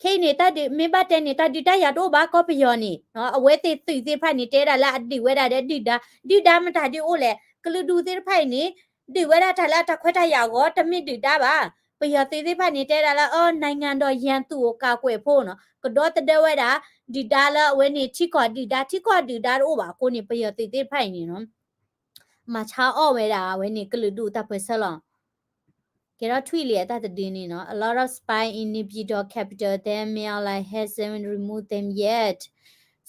ခဲအံၤန့ၣ် တၢ်ဒုး မ့ၢ်ဘၣ်တဲန့ၣ် တၢ်ဒုးတၢ်ယၤတအိၣ်ဘၣ် ကီၢ်ပယီၤန့ၣ် အဝဲသ့ၣ်သုးသ့ၣ်တဖၣ်န့ၣ် တဲဒၣ်လၢအဒုးဝဲဒၣ်ဒီးဒုၣ်ဒါ ဒုၣ်ဒါမတၤဒုးအိၣ်လဲၣ် ကလုာ်ဒူၣ်သ့ၣ်တဖၣ်အံၤန့ၣ် ဒုးဝဲဒၣ်တၢ်လၢအတၢ်ခွဲးတၢ်ယာ်အဂီၢ် တမ့ၢ်ဒုၣ်ဒါဘၣ်. ပယီၤသုးသ့ၣ်တဖၣ်န့ၣ် တဲဒၣ်လၢ အ နိုင်ငံတော်ရန်သူ့ကိုကာကွယ်ဖို့ နီၤ ကဒီသဒၢဝဲဒၣ် ဒုၣ်ဒါလၢအဝဲန့ၣ် ထံကီၢ်ဒုၣ်ဒါ ထံကီၢ်ဒုၣ်ဒါတအိၣ်ဘၣ်အဃိန့ၣ် ပယီၤသုးသ့ၣ်တဖၣ်အံၤန့ၣ်နီၤ မၤဆါအီၣ်ဝဲဒၣ် အဝဲန့ၣ် ကလုာ်ဒူၣ်တၢ်ပၢၢ်ဆၢလီၤ. ကဲထီၣ်ထွံၣ်လံအတၢ်တဒုန့ၣ်နီၤ a lot of spy in Naypyidaw capital, then Min Aung Hlaing hasn't removed them yet.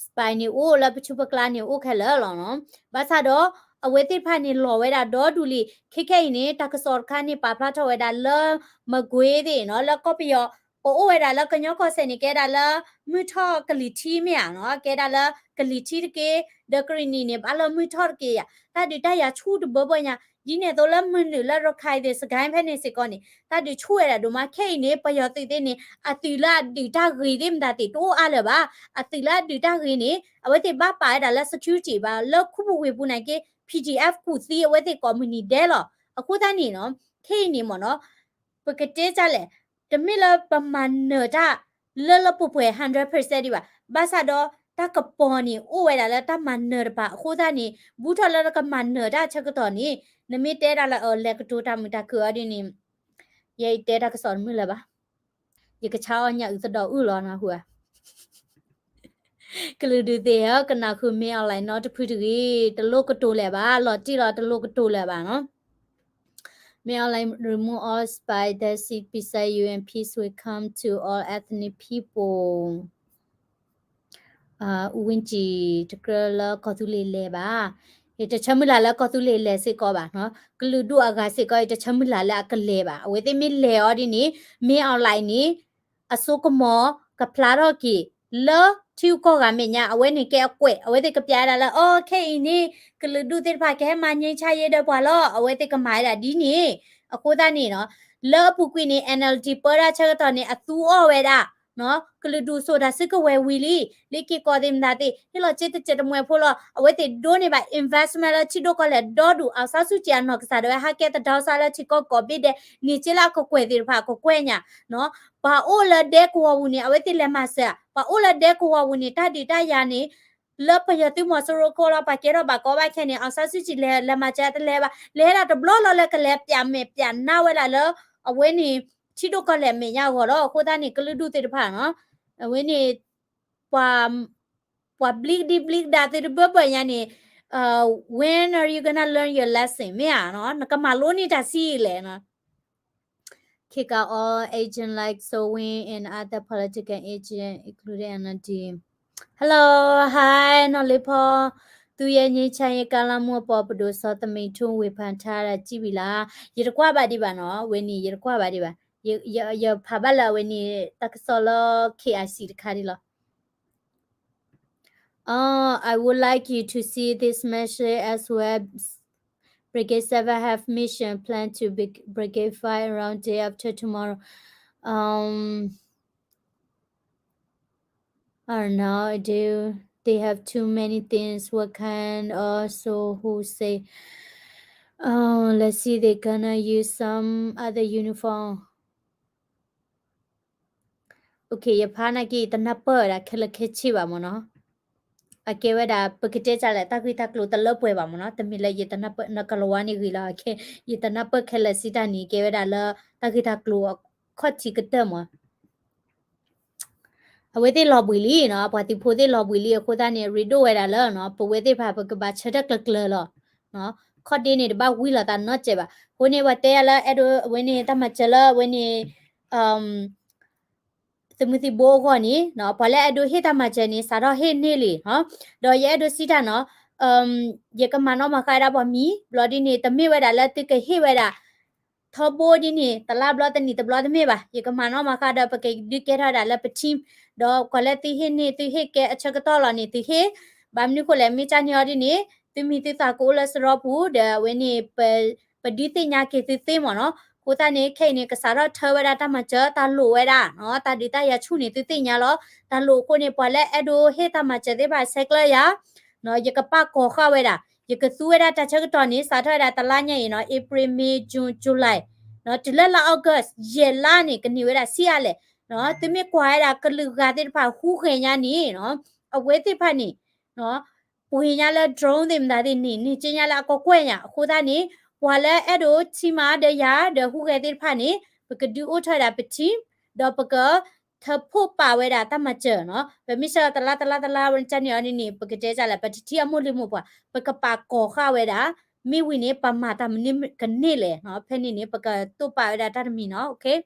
spy န့ၣ်အိၣ်လၢပဆူးပကျါန့ၣ်အိၣ်ခဲလၢာ်လီၤနီၤ. ဘၣ်ဆၣ်ဒီး အဝဲသ့ၣ်တဖၣ်န့ၣ်လီၤဝဲဒၣ်ဒီဒူၣ်လံ. ခဲခဲအံၤန့ၣ် တၢ်ကစီၣ်တခါန့ၣ် ပာ်ဖျါထီၣ်ဝဲဒၣ်လၢ မကွေးသ့ၣ်နီၤ လၢကီၢ်ပယီၤ ပအိၣ်ဝဲဒၣ်လၢကညီကီၢ်စဲၣ်န့ၣ် ကဲဒၣ်လၢ မုၢ်ထီၣ်ကလံၤထံမ့ၢ်ဧါနီၤ ကဲဒၣ်လၢကလံၤထံတက့ၢ် ဒီးကရ့ၣ်နံၣ်န့ၣ် ဘၣ်လၢမုၢ်ထီၣ်တက့ၢ်ယၤ တၢ်ဒုးတၢ်ယၤဆူၣ်တဘၢဘၢညါ ဒ်န့ၣ်အသိးလၢမနုၤလၢရခၢၣ်သ့ၣ် စကဲဖဲန့ၣ်စ့ၢ်ကီးန့ၣ် တၢ်ဒုးဆူၣ်ဝဲဒၣ်ဒိၣ်မး ခဲအံၤန့ၣ် ပယီၤသုးသ့ၣ်န့ၣ် အသုးလၢအဒုးတၢ်ဂ့ၤသ့ၣ်မတၤသ့ၣ်တအိၣ်အါလၢၤဘၣ်. အသုးလၢအဒုးတၢ်ဂ့ၤန့ၣ် အဝဲသ့ၣ်ဘၣ်ပာ်ဝဲဒၣ်လၢ security ဘၣ် လၢခူပူၤဝ့ၢ်ပူၤန့ၣ်က့ PDF ကူၣ်သံအဝဲသ့ၣ်ကိးမုၢ်နံၤဒဲးလီၤ. အဃိသတးန့ၣ်နီၤ ခဲအံၤန့ၣ်မ့ၢ်နီၤ ပကတဲဒ်လဲၣ် တမ့ၢ်လၢပမၤနၢၤတၢ်လၢလၢပှဲၤပှဲၤ hundred percent ဒံးဘၣ်. ဘၣ်ဆၣ်ဒီး တၢ်ကပီၤန့ၣ် အိၣ်ဝဲဒၣ်လၢတၢ်မၤနၢၤတပၤအဃိသတးန့ၣ် ဘူးထီၣ်လၢနကမၤနၢၤတၢ်ဆၢကတီၢ်န့ၣ် နမ့ၢ်တဲဒၣ်လၢ အ လဲၤကတိၤတၢ်မုာ်တၢ်ခုၣ်အီၤဒ်န့ၣ် ယဲယတဲတၢ်ကစီၣ်တမုာ်လၢၤဘၣ်. ယကဆါအီၣ်ညၣ်အုးသဒီးအုၣ်လီၤနဟူဧါ ကလုာ်ဒူၣ်သ့ၣ်ဧၢ ကနၢ်ဃုာ်မ့ၢ် online နီတဖုတဂ့ၤ တလိၣ်ကတိၤလၢၤဘၣ် လီၤတံၢ်လီၤတလိၣ်ကတိၤလၢၤဘၣ်နီၤ မ့ၢ် online remove all spy that sit beside you and peace will come to all ethnic people. အူဝ့ၢ်ကၠံၣ် တကြၢးလၢကီၢ်သူလ့ၤလဲၤဘၣ်. ယတဆၢမုၢ်လၢ်လၢကီၢ်သူလ့ၤလဲၤစ့ၢ်ကီးဘၣ်. ကလုာ်ဒူၣ်အဂၤစ့ၢ်ကီး ယတဆၢမုၢ်လၢ်လၢအကလဲၤဘၣ်. အဝဲသ့ၣ်မ့ၢ်လဲၤအီၤဒ်န့ၣ် မ့ၢ် online န့ၣ် အစိကမီၤကဖျါထီၣ်က့ၤ လၢထံဂုၤကီၢ်ဂၤမဲာ်ညါ အဝဲန့ၣ်ကဲအကွဲး အဝဲသ့ၣ်ကပျးဝဲဒၣ်လၢ အ ခဲအံၤန့ၣ် ကလုာ်ဒူၣ်သ့ၣ်တဖၣ်ကဟဲမၤ ငြိမ်းချမ်းရေး ဒီးပှၤလီၤ အဝဲသ့ၣ်ကမၤဝဲဒၣ်ဒ်န့ၣ် အဃိသတးန့ၣ်နီၤ လၢအပူၤကွံာ်န့ၣ် NLD ပၢတၢ်ဆၢကတီၢ်န့ၣ် အသူအီၣ်ဝဲဒၣ် ကလုာ်ဒူၣ်စိာ်တၢ်စုကဝဲၤဝံၤလံ လ့ၣ်က့ၤကီၢ်သ့ၣ်မတၤသ့ၣ် ဟ့ၣ်လီၤစ့တစဲးတမှဲၤဖိလီၤ အဝဲသ့ၣ်ဒိးန့ၢ်ဘၣ် investment လၢထံဒိၣ်ကီၢ်လဲၢ်ဒီဒူၣ် အောင်ဆန်းစုကြည် အနီၢ်ကစၢ်ဒၣ်ဝဲ ဟးကဲသဒၢစးလၢထံကီၢ်ကိးဘ့ၣ်ဒဲး န့ၢ်က့လၢအကကွဲၢ်သ့ၣ်တဖၣ် ကကွဲၢ်ညါ ပှၤအိၣ်လၢဒဲကဝီၤပူၤန့ၣ် အဝဲသ့ၣ်လဲၤမၤစၢၤဧါ ပှၤအိၣ်လၢဒဲကဝီၤပူၤန့ၣ် တၢ်ဒုးတၢ်ယၤန့ၣ် လၢပယီၤသုးမီၤစိရိၤခိၣ်လီၤ ပှၤကဲထီၣ်ဘၣ်ကီဘၣ်ခဲန့ၣ် အောင်ဆန်းစုကြည် လဲၤ လဲၤမၤစၢၤတလဲၤဘၣ် လဲၤဒၣ်တဘျီလီၤလၢကလဲၤ ပျးမဲာ်ပျးနါဝဲဒၣ်လၢ အဝဲန့ၣ် ထံဒိၣ်ကီၢ်လဲၢ်အမဲာ်ညါအဂီၢ်လီၤ အဃိသတးန့ၣ် ကလုာ်ဒူၣ်သ့ၣ်တဖၣ်နီၤ အဝဲန့ၣ် ပှၤ ပှၤဘျံးဒံဘျံးဒါသ့ၣ်တဘၢဘၢညါန့ၣ် when are you gonna learn your lesson မ့ၢ်ဧါနီၤ နကမၤလိန့ၢ်တၢ်ဆံးလဲၣ်နီၤ Kick out all agent like Soe Win and other political agent, including NLD. Hello, hi, နီၢ်လ့ဖီ သူရဲ့ငြိမ်းချမ်းရေးကာလမှုအပေါ် ပဒိၣ်စီၤသမင်ထု ဝေဖန်ထားတာ ကြည့်ပြီလား? ယတကွၢ်ဘၣ်ဒံးဘၣ်နီၤ, အဝဲန့ၣ် ယတကွၢ်ဘၣ်ဒံးဘၣ်. ယ ယ ယဖးဘၣ်လၢအဝဲန့ၣ် တၢ်ကစီၣ်လၢ K I C တခါဒံးလီၤ. Uh, I would like you to see this message as well. Brigade seven have mission plan to be Brigade five around day after tomorrow. Um, I don't know. They, they have too many things. What kind also who say? Oh, let's see. They gonna use some other uniform. Okay, ယဖးနာ်က့ ယတနၢ်ပၢၢ်ဝဲဒၣ်ခဲလၢာ်ခဲဆ့ဘၣ်မ့ၢ်နီၤ. အကဲဝဲဒၣ် ပကတဲဒ်လဲၣ် တၢ်ဂ့ၢ်တၢ်ကျိၤတလၢပှဲၤဘၣ်မ့ၢ်နီၤ. တမ့ၢ်လၢယတနၢ်ပၢၢ် နကလၤဝါန့ၣ်ဂ့ၤလီၤ. ယတနၢ်ပၢၢ်ခဲလၢာ်စံးတၢ်န့ၣ် ကဲဝဲဒၣ်လၢ တၢ်ဂ့ၢ်တၢ်ကျိၤအခီၣ်ထံးကတၢၢ်မ့ၢ် အဝဲသ့ၣ်လီၤဘှံးလံနီၤ, ပှၤသုးဖိသ့ၣ်လီၤဘှံးလံအဃိသတးန့ၣ် ရ့ဒိၣ်ဝဲဒၣ်လၢ ပဝဲသ့ၣ်တဖၣ် ပကဘၣ်ဆၢထၢၣ်ကျၢၤကျၢၤလီၤ. ခီၣ်ဒ့န့ၣ် တဘၣ်ဝံလီၤသးနီတစဲးဘၣ်. အဃိန့ၣ် ပှၤတဲယၤလၢအဲၣ်ဒိး အဝဲန့ၣ် တၢ်မၤစၢၤလၢအဝဲန့ၣ် သုးမုၢ်သံၣ်ဘိအဂီၢ်န့ၣ် ပှၤလၢအဲၣ်ဒိးဟ့ၣ်တၢ်မၤစၢၤန့ၣ် စးထီၣ်ဟ့ၣ်န့ၢ်လံ. ဒီးယအဲၣ်ဒိးစံးတၢ်နီၤ, ယကမၤနီၣ်မၤဃါဝဲဒၣ်ပှၤမံၤ ဘျီဒ်န့ၣ် တမ့ၢ်ဝဲဒၣ်လၢသုကဟ့ၣ်ဝဲဒၣ် ထီဘိဒ်န့ၣ် တလါဘျီတနံၣ်တဘျီတမ့ၢ်ဘၣ်. ယကမၤနီၣ်မၤဃါဒီး ပကဒုးကဲထီၣ်ဝဲဒၣ်လၢပ team ဒီးကွၢ်လၢသုဟ့ၣ်န့ၢ် သုဟ့ၣ်ကဲအဆၢကတီၢ်လီၤန့ၣ် သုဟ့ၣ်. ဘၣ်မနုၤဃိလဲၣ် မ့ၢ်ကၢ်န့ၢ်အီၤဒ်န့ၣ် သုမံၤသုသးကအိၣ်လၢစရီပူၤ ဒီးအဝဲန့ၣ် ပဒုးသ့ၣ်ညါက့ၤသုသ့မ့ၢ်နီၤ. အဃိသတးန့ၣ် ခဲအံၤန့ၣ် ကစးထီၣ်ထၢဝဲဒၣ်တၢ်မၤစၢၤ တၢ်လိၣ်ဝဲဒၣ် တၢ်ဒုးတၢ်ယၤဆူၣ်န့ၣ် သုသ့ၣ်ညါလီၤ. တၢ်လိၣ်အဃိန့ၣ် ပှၤလၢအဲၣ်ဒိးဟ့ၣ်တၢ်မၤစၢၤသ့ၣ်တဖၣ် ဆဲးကျၢယၤ ယကပာ်ကီၤဃာ်ဝဲဒၣ် ယကသူဝဲဒၣ်တၢ်ဆၢကတီၢ်န့ၣ် စးထီၣ်ဝဲဒၣ်တလါညါအံၤနီၤ April, May, June, July တုၤလၢလါ August ယဲၢ်လါန့ၣ် ကန့ၢ်ဝဲဒၣ်ဆံးအါလဲၣ် သုမ့ၢ်ကွၢ်ဝဲဒၣ်ကလုာ်ဂၤသ့ၣ်တဖၣ်ဟူးဂဲၤညါန့ၣ်နီၤ, အဝဲသ့ၣ်တဖၣ်န့ၣ် ပှ့ၤညါလၢ drone သ့ၣ်မတၤသ့ၣ်န့ၣ် န့ၢ်က့ညါလၢအကီၢ်ကွဲၢ်ညါ အဃိသတးန့ၣ် ပှၤလၢအဲၣ်ဒိးထံၣ်မၤဒီးယၤဒီးဟူးဂဲၤသ့ၣ်တဖၣ်န့ၣ် ပကဒုးအိၣ်ထီၣ်ဝဲဒၣ်ပ team ဒီးပက ထၢဖှိၣ်ပာ်ဝဲဒၣ်တၢ်မၤစၢၤနီၤ, ပမ့ၢ်ဆှၢတလါတလါတလါဝဲန့ၣ်န့ၣ် ပကတဲဒ်လဲၣ် ပတထံၣ်အမိၢ်လံၤမိၢ်ပှၢ် ပကပာ်ကီၤဃာ်ဝဲဒၣ်, မ့ၢ်ဝံၤန့ၣ် ပမၤတၢ်မနုၤကန့ၢ်လဲၣ်နီၤ, ဖဲန့ၣ်န့ၣ် ပကတိၢ်ပာ်ဝဲဒၣ်တၢ်တမံၤနီၤ, okay.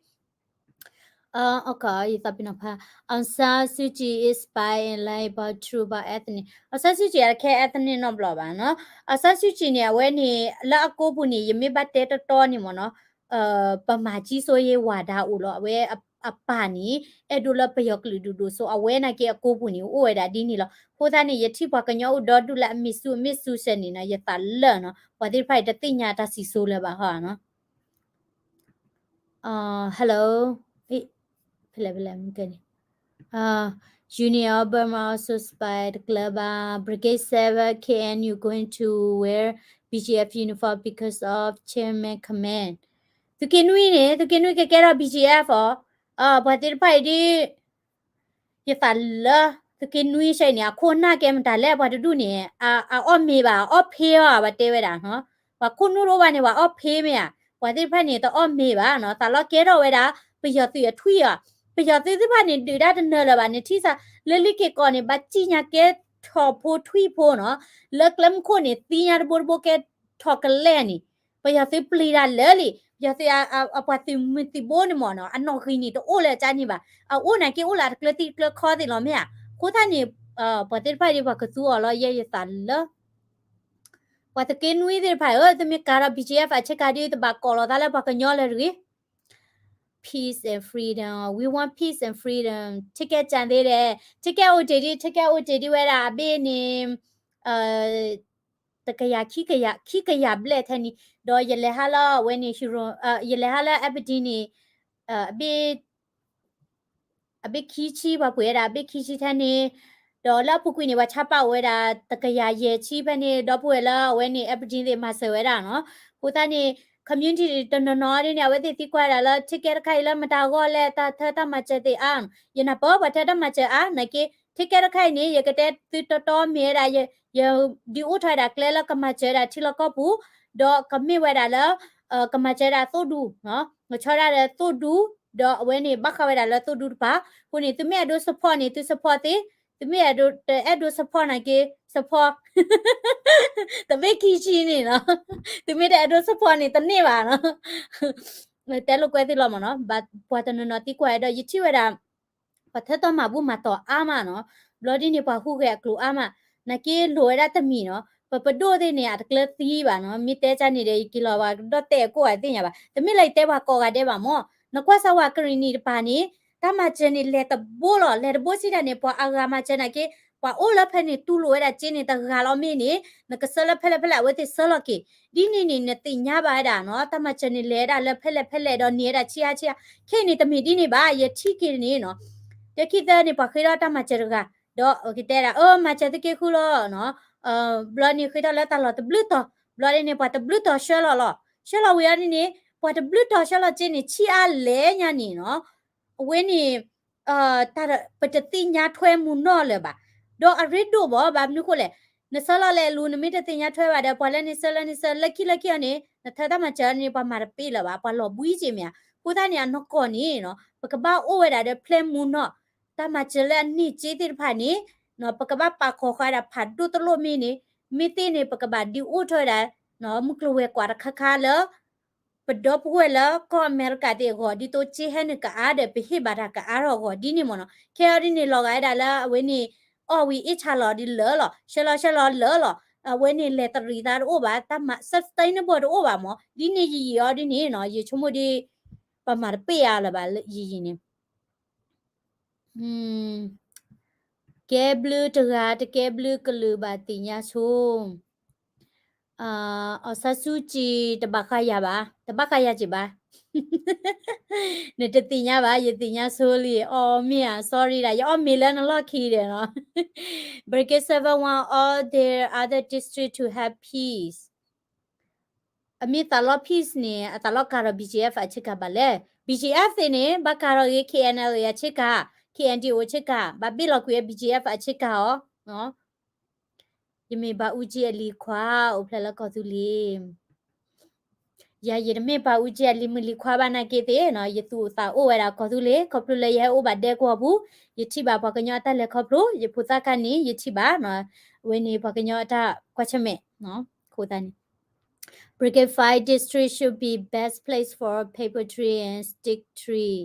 ယသးပ့ၤနီၣ်ဖး အောင်ဆန်းစုကြည် is spy and lie about true about ethnic. အောင်ဆန်းစုကြည် အတခဲ ethnic နီတဘျီဘၣ်နီၤ. အောင်ဆန်းစုကြည် န့ၣ် အဝဲန့ၣ် လၢအကိးပူၤန့ၣ် ယမ့ၢ်ဘၣ်တဲတီတီန့ၣ်မ့ၢ်နီၤ, ဗမာကြီးစိုးရေးဝါဒ အိၣ်လီၤ. အဝဲအပၢ်န့ၣ် အဲၣ်ဒိးလၢပယီၤကလုာ်ဒူၣ်ဒိၣ်စိ အဝဲနာ်က့အကိးပူၤန့ၣ် အိၣ်ဝဲဒၣ်ဒ်န့ၣ်လီၤ. အဃိသတးန့ၣ် ယထံၣ်ပှၤကညီအိၣ်ဒီဒူၣ်လၢအမ့ၢ်ဆူၣ်အမ့ၢ်ဆူၣ်စဲန့ၣ်နီၤ ယသးလၢာ်နီၤ, ပှၤသ့ၣ်တဖၣ်အံၤတသ့ၣ်ညါတၢ်စံၣ်စိၤလၢၤဘၣ်ဟီနီၤ. အ hello, ဖဲလဲၣ်ဖဲလဲၣ် မ့ၢ်ကဲန့ၣ် Union of Burma also spy တကျၢၤဘၣ် Brigade seven K N U going to wear B G F uniform because of chairman command. သုးက့နွံန့ၣ် သုးက့နွံကကဲထီၣ် B G F အီၤ, ပှၤသ့ၣ်တဖၣ်အံၤဒ် ယသးလၢ သုးက့နွံစဲအံၤန့ၣ် အခိၣ်နၢ်ကဲမတၤလဲၣ် ပှၤတဒူၣ်န့ၣ် အအီၣ်မ့ၤဘၣ် အအီၣ်ဖ့အီၤ ပှၤတဲဝဲဒၣ်နီၤ, ပှၤခိၣ်နူာ်တအိၣ်ဘၣ်န့ၣ် ပှၤအီၣ်ဖ့မ့ၢ်ဧါ, ပှၤသ့ၣ်တဖၣ်န့ၣ် တအီၣ်မ့ၤဘၣ်နီၤ, သးလီကဲထီၣ်ဝဲဒၣ် ပယီၤသုးအထွံၣ်အီၤ, ပယီၤသုးသ့ၣ်တဖၣ်န့ၣ် ဒုးတၢ်တနၢၤလၢၤဘၣ်န့ၣ် ထံၣ်စး လၢလံက့ၤကီးန့ၣ် ဘၣ်စံၣ်ညါကဲထီၣ်ဖိထွံၣ်ဖိနီၤ, လၢကျဲမုၢ်ခိၣ်န့ၣ် သံညါတဘိတဘိကဲထီၣ်ကလဲာ်န့ၣ် ပယီၤသုးပျံၤတၢ်လၢာ်လံ, ပယီၤသုးအပှၤသုးမုၢ်သံၣ်ဘိန့ၣ်မ့ၢ်နီၤ အနီၣ်ဂံၢ်န့ၣ်တအိၣ်လၢအကါန့ၣ်ဘၣ်, အအိၣ်နာ်က့အိၣ်လၢအတကျၢၤသံတကျၢၤခီသ့ၣ်လီၤမ့ၢ်ဧါ, အဃိသတးန့ၣ် ပှၤသ့ၣ်တဖၣ်ဒ်ပှၤကသူအီၤလီၤ ယဲယသးလၢ ပှၤသုးက့နွံသ့ၣ်တဖၣ်ဧၢ, သုမ့ၢ်ကၤထီၣ် B G F အဆ့ကၤဒ် တဘၣ်ကိးလီၤသးလၢပှၤကညီလၢၤတဂ့ၤ. Peace and freedom, we want peace and freedom. ထံကဲၣ်ကၠၣ်သ့ဒီး ထံကဲၣ်အိၣ်တ့ၢ်ဒ် ထံကဲၣ်အိၣ်တ့ၢ်ဒ်ဝဲဒၣ်အဘ့ၣ်န့ၣ် တကယၤခံကယၤ ခံကယၤဘျဲၣ်ထဲန့ၣ်, ဒီးယလဲၤဟးလၢအဝဲန့ၣ် ဟံရိ ယလဲၤဟးလၢ Aberdeen န့ၣ် အဘ့ၣ် အဘ့ၣ်ခံဆံ ပှၤပှ့ၤဝဲဒၣ် အဘ့ၣ်ခံဆံထဲန့ၣ်, ဒီးလၢအပူၤကွံာ်န့ၣ် ပှၤဆါပာ်အိၣ်ဝဲဒၣ် တကယၤယဲၢ်ဆံဖဲန့ၣ်, ဒီပုၢ်ဝဲၢ်လၢအဝဲန့ၣ် Aberdeen သ့ၣ်မၤစၢၤဝဲဒၣ်နီၤ, အဃိသတးန့ၣ် community တနီၤနီၤဒ်န့ၣ် အဝဲသ့ၣ်သံကွၢ်ဝဲဒၣ်လၢ ထံကဲတခါအံၤလၢမတၤဂီၢ်လဲၣ် တၢ်ထၢတၢ်မၤစၢၤသ့ၣ်အါ, ယနၢ်ပၢၢ်ပှၤထၢတၢ်မၤစၢၤအါ, နာ်က့ ထံကဲတခါအံၤန့ၣ် ယကတဲသုတီတီမ့ၢ်ဝဲဒၣ် ယဒုးအိၣ်ထီၣ်ဝဲဒၣ်ကျဲလၢကမၤစၢၤဝဲဒၣ်ထံလီၢ်ကီၢ်ပူၤ, ဒီးကမ့ၢ်ဝဲဒၣ်လၢ ကမၤစၢၤဝဲဒၣ်သိၣ်ဒူ, ကဆီဒၣ်ဒီးသိၣ်ဒူ, ဒီးအဝဲန့ၣ်ဘၣ်ဃးဝဲဒၣ်လၢသိၣ်ဒူတပၤ, အဃိန့ၣ် သုမ့ၢ်အဲၣ်ဒိး support န့ၣ် သု support သ့, သုမ့ၢ်အဲၣ်ဒိး တအဲၣ်ဒိး support နာ်က့ support တဘ့ၣ်ခံဆံန့ၣ်နီၤ, သုမ့ၢ်တအဲၣ်ဒိး support န့ၣ် တန့ၢ်ဘၣ်နီၤ, တဲလိာ်ကွဲသ့လီၤမ့ၢ်နီၤ, ပှၤတနီၤနီၤသံကွၢ်ဝဲဒီး ယထံၣ်ဝဲဒၣ် ပှၤထၢတၢ်မၤဘူၣ်မၤတီၤအါမးနီၤ, ဘျီဒ်န့ၣ် ပှၤဟူးဂဲၤအကျိၤအါမး, နာ်က့လိၣ်ဝဲဒၣ်တမံၤနီၤ, ပပဒိၣ်သ့ၣ်န့ၣ် အတကျၢၤသံဘၣ်နီၤ, မ့ၢ်တဲကၢ်န့ၣ်ဒီး ယက့ၤလီၤဝဲဒီးတဲအကိးဂၤသ့ၣ်ညါဘၣ်, တမ့ၢ်လၢယတဲပှၤကိးဂၤဒဲးဘၣ်မ့ၢ်, နကွၢ်စၢ်ဝဲကရံၣ်နံၣ်တပၤန့ၣ် တၢ်မၤစၢၤန့ၣ် လဲၤတဘိလီၤ, လဲၤတဘိစံးတၢ်န့ၣ် ပှၤအဂၤမၤစၢၤနာ်က့ ပှၤအိၣ်လၢဖဲန့ၣ် တူၢ်လိာ်ဝဲဒၣ်စ့န့ၣ် တဂၤလီၤမ့ၢ်န့ၣ် နကဆှၢလၢဖဲလဲၣ်ဖဲလဲၣ် အဝဲသ့ၣ်ဆှၢလီၤက့ၤ, ဒ်န့ၣ်န့ၣ် နသ့ၣ်ညါဘၣ်ဝဲဒၣ်နီၤ, တၢ်မၤစၢၤန့ၣ် လဲၤဝဲဒၣ်လၢဖဲလဲၣ်ဖဲလဲၣ်ဒီးန့ၢ်ဝဲဒၣ်ဆံးအါဆံးအါ, ခဲအံၤန့ၣ် တမ့ၢ်ဒ်န့ၣ်ဘၣ်, ယထံၣ်က့ၤန့ၣ်နီၤ, တခံသၢန့ၣ် ပှၤဃ့ထီၣ်တၢ်မၤစၢၤတဂၤ, ဒီးကတဲဒၣ် အၢ မၤစၢၤသုက့ဃုလီၤနီၤ, ဘျီန့ၣ်ဃ့ထီၣ်လၢတၢ်လီၢ်တဘျုးတီၤ, ဘျီန့ၣ် ပှၤတဘျုးတီၤဆှၢလီၤလီၤ, ဆှၢလီၤဝံၤအီၤဒ်န့ၣ် ပှၤတဘျုးတီၤဆှၢလီၤစ့န့ၣ် ဆံးအါလဲၣ်ညါန့ၣ်နီၤ, အဝဲန့ၣ် တၢ်ပတသ့ၣ်ညါထွဲမူနီၢ်လၢၤဘၣ်, ဒီးအရ့ဒိၣ်ဘၣ် ဘၣ်မနုၤဃိလဲၣ်, နဆှၢလီၤလဲၤလူၤ နမ့ၢ်တသ့ၣ်ညါထွဲဘၣ်ဒီး ပှၤလၢန့ၣ်ဆှၢလၢန့ၣ်ဆှၢ လၢခံလၢခံအီၤန့ၣ် နထၢတၢ်မၤစၢၤန့ၣ် ပှၤမၤတပ့ၢ်လၢၤဘၣ်, ပှၤလီၤဘှံးက့ၤမ့ၢ်ဧါ, အဃိသတးန့ၣ် အနီၢ်ကီၢ်န့ၣ်နီၤ ပကဘၣ်အိၣ်ဝဲဒၣ်ဒီး ဖျဲမူနီၢ်, တၢ်မၤစၢၤလၢအန့ၢ်စ့သ့ၣ်တဖၣ်န့ၣ် ပကဘၣ်ပာ်ကီၤဃာ်ဒၣ်ဖးဒိၣ်တလိၣ်မ့ၢ်န့ၣ်, မ့ၢ်သ့ၣ်န့ၣ် ပကဘၣ်ဒုးအိၣ်ထီၣ်ဝဲဒၣ် မုၢ်ကျိၤဝဲၤကွာ်တခါခါလၢ ပဒီပုၢ်ဝဲၢ်လၢကီၢ်အမဲရကၤသ့ၣ်အဂီၢ် ဒ်သိးစ့ဟဲနုာ်ကအါဒီး ပဟ့ၣ်ဘၣ်တၢ်ကအါထီၣ်အဂီၢ်ဒ်န့ၣ်မ့ၢ်နီၤ, ခဲအံၤဒ်န့ၣ် လီၤဂာ်ဝဲဒၣ်လၢအဝဲန့ၣ် အီၣ်ဝံၤအ့ၣ်ဆါလီၤဒ်လၢာ်လီၤ, ဆှၢလီၤဆှၢလီၤလၢာ်လီၤ, အဝဲန့ၣ်လဲၤတရံးသးတအိၣ်ဘၣ်, တၢ်မၤ sustainable တအိၣ်ဘၣ်မ့ၢ်, ဒ်န့ၣ်ယံာ်ယံာ်အီၤဒ်န့ၣ်နီၤ ယဆိကမိၣ်ဒ် ပမၤတပ့ၢ်အါလၢၤဘၣ်ယံာ်ယံာ်န့ၣ် ကဲဘျုးတဂၤ တကဲဘျုးကလုာ်ဘၣ်သ့ၣ်ညါဆိ, အောင်ဆန်းစုကြည် တဘၣ်ဃးယၤဘၣ်, တဘၣ်ဃးယၤက့ၤဘၣ်, နတသ့ၣ်ညါဘၣ် ယသ့ၣ်ညါဆိလံ, အီၣ်မ့ၢ်ဧါ sorry ဒၣ် ယအီၣ်မ့ၤလၢနလီၢ်ခံဒီးနီၤ, Brigade seven want all their other district to have peace. အမ့ၢ်သးလီ peace န့ၣ် အသးလီကၤထီၣ် B G F အဆ့ကၤဘၣ်လဲၣ်. B G F သ့ၣ်န့ၣ် ဘၣ်ကၤထီၣ်ဂ့ၤ K N L A အဆ့ကၤ, K N D O အဆ့ကၤ, ဘၣ်ဘ့ၣ်လီၤကွံာ်ဝဲ B G F အဆ့ကၤအီၤ. ယမ့ၢ်ဘၣ်အူကၠံအလံၤခွါ အိၣ်ဖျဲၣ်လၢကီၢ်သူလ့ၤ ယၤ ယတမ့ၢ်ပှၤအူကၠံအလံၤမုၣ်လံၤခွါဘၣ်နာ်က့သ့ၣ်နီၤ, ယသူၣ်အိၣ်သးအိၣ်ဝဲဒၣ်ကီၢ်သူလ့ၤ ခီဖျိလၢယဟဲအိၣ်ဘၣ်ဒဲကဝီၤပူၤ, ယထံၣ်ဘၣ်ပှၤကညီအတၢ်လဲၤခီဖျိ, ယဖိသၣ်ခါန့ၣ် ယထံၣ်ဘၣ်နီၤ, အဝဲန့ၣ်ပှၤကညီအတၢ်ကွၢ်ဆၢၣ်မဲာ်, အဃိသတးန့ၣ် Brigade five district should be best place for paper tree and stick tree.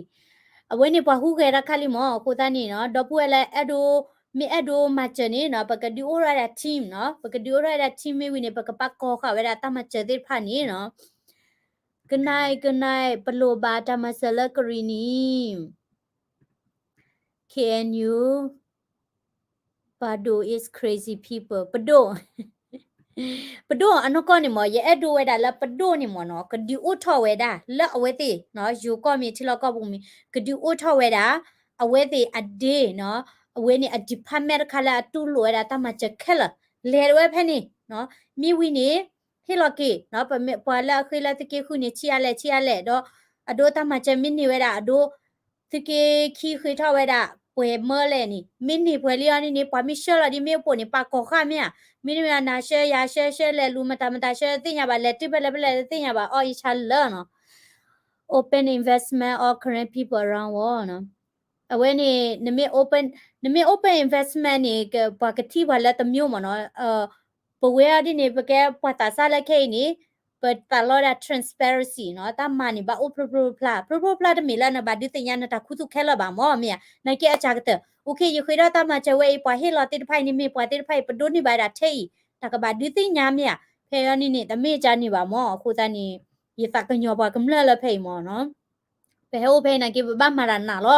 အဝဲန့ၣ်ပှၤဟူးဂဲၤတၢ်ခါလံမး, အဃိသတးန့ၣ်နီၤ, ဒီပုၢ်ဝဲၢ်လၢအဲၣ်ဒိး, မ့ၢ်အဲၣ်ဒိးမၤစၢၤန့ၣ်နီၤ, ပကဒုးအိၣ်ထီၣ်ဝဲဒၣ် team နီၤ, ပကဒုးအိၣ်ထီၣ်ဝဲဒၣ် team မ့ၢ်ဝံၤန့ၣ် ပကပာ်ကီၤဃာ်ဝဲဒၣ်တၢ်မၤစၢၤသ့ၣ်တဖၣ်န့ၣ်နီၤ, ကနၣ်ကနၣ် ပလိၣ်ဘၣ်တၢ်မၤစၢၤလၢကရံၣ်နံၤ K N U, ပဒိၣ် is crazy people. ပဒိၣ်, ပဒိၣ်အနီၢ်ကီၢ်န့ၣ်မး, ယအဲၣ်ဒိးဝဲဒၣ်လၢပဒိၣ်န့ၣ်မးနီၤ, ကဒုးအိၣ်ထီၣ်ဝဲဒၣ် လၢအဝဲသ့ၣ်နီၤ, ယိၤကီၢ်မ့ၢ် ထံလီၢ်ကီၢ်ပူၤမ့ၢ် ကဒုးအိၣ်ထီၣ်ဝဲဒၣ် အဝဲသ့ၣ်အဒ့နီၤ, အဝဲန့ၣ်အ department တခါလၢအတူၢ်လိာ်ဝဲဒၣ်တၢ်မၤစၢၤခဲလၢာ်, လဲၤဝဲဖဲန့ၣ်နီၤ, မ့ၢ်ဝံၤန့ၣ် ဟ့ၣ်လီၤက့ၤနီၤ, ပမ့ၢ်ပှၤလၢအဃ့လၢသုးက့ဃုန့ၣ် ဆံးအါလဲၣ် ဆံးအါလဲၣ်, ဒီးအဒိတၢ်မၤစၢၤမ့ၢ်န့ၢ်ဝဲဒၣ် အဒိ သုးက့ခံဃ့ထီၣ်ဝဲဒၣ် ပှဲၤမၢလဲၣ်န့ၣ် မ့ၢ်န့ၢ်ပှဲၤလံအီၤန့ၣ်န့ၣ် ပှၤမ့ၢ်ဆှၢလီၤဒ်မ့ၢ်အိၣ်ပိာ်န့ၣ် ပာ်ကီၤဃာ်မ့ၢ်ဧါ, မ့တမ့ၢ်နၤဆှၢယၤဆှၢ ဆှၢလဲၤလူၤမတၤမတၤဆှၢသ့ၣ်ညါဘၣ် လဲၤတုၤဖဲလဲၣ်ဖဲလဲၣ်သ့ၣ်ညါဘၣ် အီၣ်ယဆါလၢာ်နီၤ, open investment all Karen people around world နီၤ, အဝဲန့ၣ် နမ့ၢ် open, နမ့ၢ် open investment န့ၣ် ပှၤကထံၣ်ပှၤလၢတမျိုးမးနီၤ, ပဝဲအီၤဒ်န့ၣ် ပကဲပှၤသးစၢ်လၢခဲအံၤန့ၣ် ပသးလီဒၣ် transparency နီၤ, တၢ်မၤန့ၣ် ဘၣ်အိၣ်ဖျိဖျိဖျါ, ဖျိဖျိဖျါတမ့ၢ်လၢနဘၣ်ဒုးသ့ၣ်ညါနတၢ်ခူသူၣ်ခဲလၢာ်ဘၣ်မး မ့ၢ်ဧါ, နာ်က့အစှၤကတၢၢ်, OK ယဃ့ထီၣ်တၢ်မၤစၢၤဝဲအံၤ ပှၤဟ့ၣ်လီၤသ့ၣ်တဖၣ်အံၤန့ၣ် မ့ၢ်ပှၤသ့ၣ်တဖၣ်အံၤ ပဒိးန့ၢ်ဘၣ်ဝဲဒၣ်ထဲအံၤ တၢ်ကဘၣ်ဒုးသ့ၣ်ညါမ့ၢ်ဧါ, ဖဲအံၤန့ၣ်န့ၣ်တမ့ၢ်ကန့ၣ်ဘၣ်မး, အဃိသတးန့ၣ် ယသးကညီၤပှၤကမျၢၢ်လၢဖဲအံၤမးနီၤ ပဟဲအိၣ်ဖဲအံၤနာ်က့ ပဘၣ်မၤတၢ်နးလီၤ,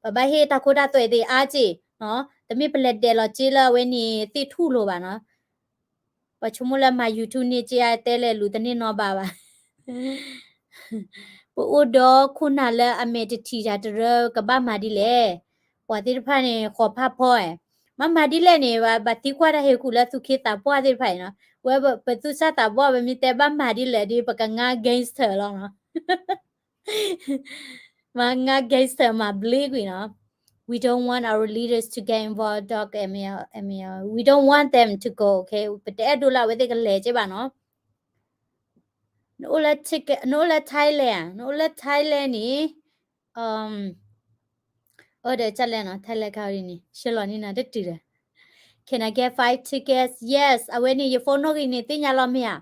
ပဘၣ်ဟ့ၣ်တၢ်ခိတၢ်သွဲသ့ၣ်အါက့ၢ်, တမ့ၢ်ပလဲၤဒဲးလီၤက့လၢအဝဲန့ၣ်သ့ၣ်ထူၣ်လိၤဘၣ်နီၤ, ပှၤဆိကမိၣ်လၢမၤ YouTube န့ၣ်က့ တဲလဲၤလူၤတန့ၢ်နီဘၣ်ဘၣ် ပအိၣ်ဒီးခိၣ်နၢ်လၢအမဲာ်တထံၣ်တၢ်တရၢ ကဘၣ်မၤဒ်လဲၣ်, ပှၤသ့ၣ်တဖၣ်န့ၣ် ဃီၤဖးဖီအဲ, မ့ၢ်မၤဒ်လဲၣ်န့ၣ် ဘၣ်သံကွၢ်တၢ်ဟ့ၣ်ကူၣ်လၢသူၣ်က့သးပှၢ်သ့ၣ်တဖၣ်အံၤနီၤ, ဝဲပသူၣ်စၢ်သးဘီၣ် ပမ့ၢ်တဲဘၣ်မၤဒ်လဲၣ်ဒီး ပကငါ gangster လီၤနီၤ မၤငါ gangster မၤဘျ့ကွံာ်နီၤ, We don't want our leaders to get involved, dog, M L, M L. We don't want them to go, okay? ပတအဲၣ်ဒိးလၢအဝဲသ့ၣ်ကလဲၤက့ဘၣ်နီၤ, နအိၣ်လၢ Thailand ဧါ, နအိၣ်လၢ Thailand န့ၣ်, အၢ ဒီးကလဲၣ်နီၤ Thailand ခါဒ်န့ၣ် ဆှၢလီၤန့ၢ်နၤတတုၤဒီး Can I get five tickets? Yes, အဝဲန့ၣ် ယ phone နီၣ်ဂံၢ်န့ၣ် သ့ၣ်ညါလီၤမ့ၢ်ဧါ,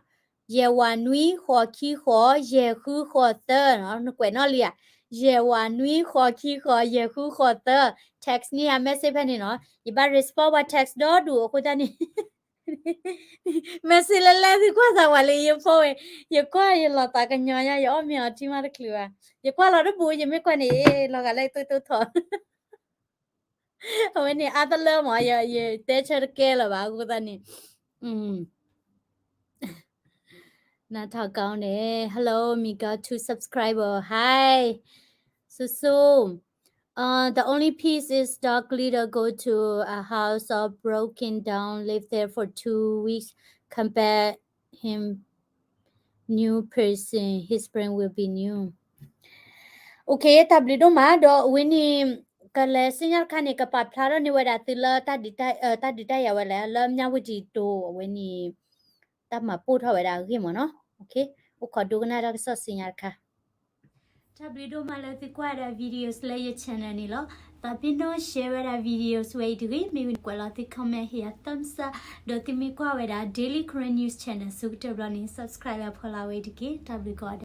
ယဲၢ်ဝးနွံ ဃိးခံဃိး ယဲၢ်ဃုဃိးသၢနီၤ, နကွဲးနီၣ်လံဧါ, ယဲၢ်ဝးနွံ ဃိးခံဃိး ယဲၢ်ဃုဃိးသၢ, text န့ၢ်ယၤ message ဖဲန့ၣ်နီၤ, ယဘၣ် respond ပှၤ text ဒီဒူၣ်အဃိသတးန့ၣ် message လၢလဲၣ်သုကွၢ်သးဝဲလၢယ phone ဝဲ, ယကွၢ်ယလီၤသးကညီၤညါ ယအီၣ်မ့ၤအီထံမးတချုးဘၣ်, ယကွၢ်လီၤတဘူး ယမ့ၢ်ကွၢ်န့ၣ် လီၤဂာ်လၢယသိၣ်တိၢ်ထီၣ် အဝဲန့ၣ်အါတလၢမး ယတဲဆၢတကဲလၢၤဘၣ် အဃိသတးန့ၣ် နၢ်ထီၣ်ကီန့ၣ် Hello, me got two subscriber. Hi. So, so, uh, the only peace is dog leader go to a house of broken down, live there for two weeks, come back him new person, his brain will be new. Okay, တၢ်ဘျုးဒိၣ်မး ဒီးအဝဲန့ၣ် ကလဲၤဆူညါတခါန့ၣ် ကပာ်ဖျါထီၣ်န့ၢ်ဝဲဒၣ်သုလၢ တၢ်ဒုးတၢ်ယၤဝဲလဲၣ် လၢ မြဝတီ တိၤ အဝဲန့ၣ် တၢ်မၤပိၢ်ထီၣ်ဝဲဒၣ်အဂ့ၢ်မးနီၤ. Okay, အိၣ်ခိးဒိကနၣ်တၢ်ကစီၣ်ဆူညါတခါ. တၢ်ဘျုးဒိၣ်မးလၢသုကွၢ်ဝဲဒၣ် videos လၢယ channel န့ၣ်လီၤ. သးပ့ၤနီၢ် share ဝဲဒၣ် videos ဝဲအံၤတဂ့ၤ, မ့ၢ်ဝံၤန့ၣ်ကွဲးလီၤသု comment ဟ့ၣ်ယၤ thumbs up, ဒီးသုမ့ၢ်ကွၢ်ဝဲဒၣ် Daily Karen News Channel ဆိကတၢၢ်ဘျီန့ၣ် subscribe ဝဲဖီလာ်ဝဲအံၤတက့ၢ်. တၢ်ဘျုးကိးဂၤဒဲး.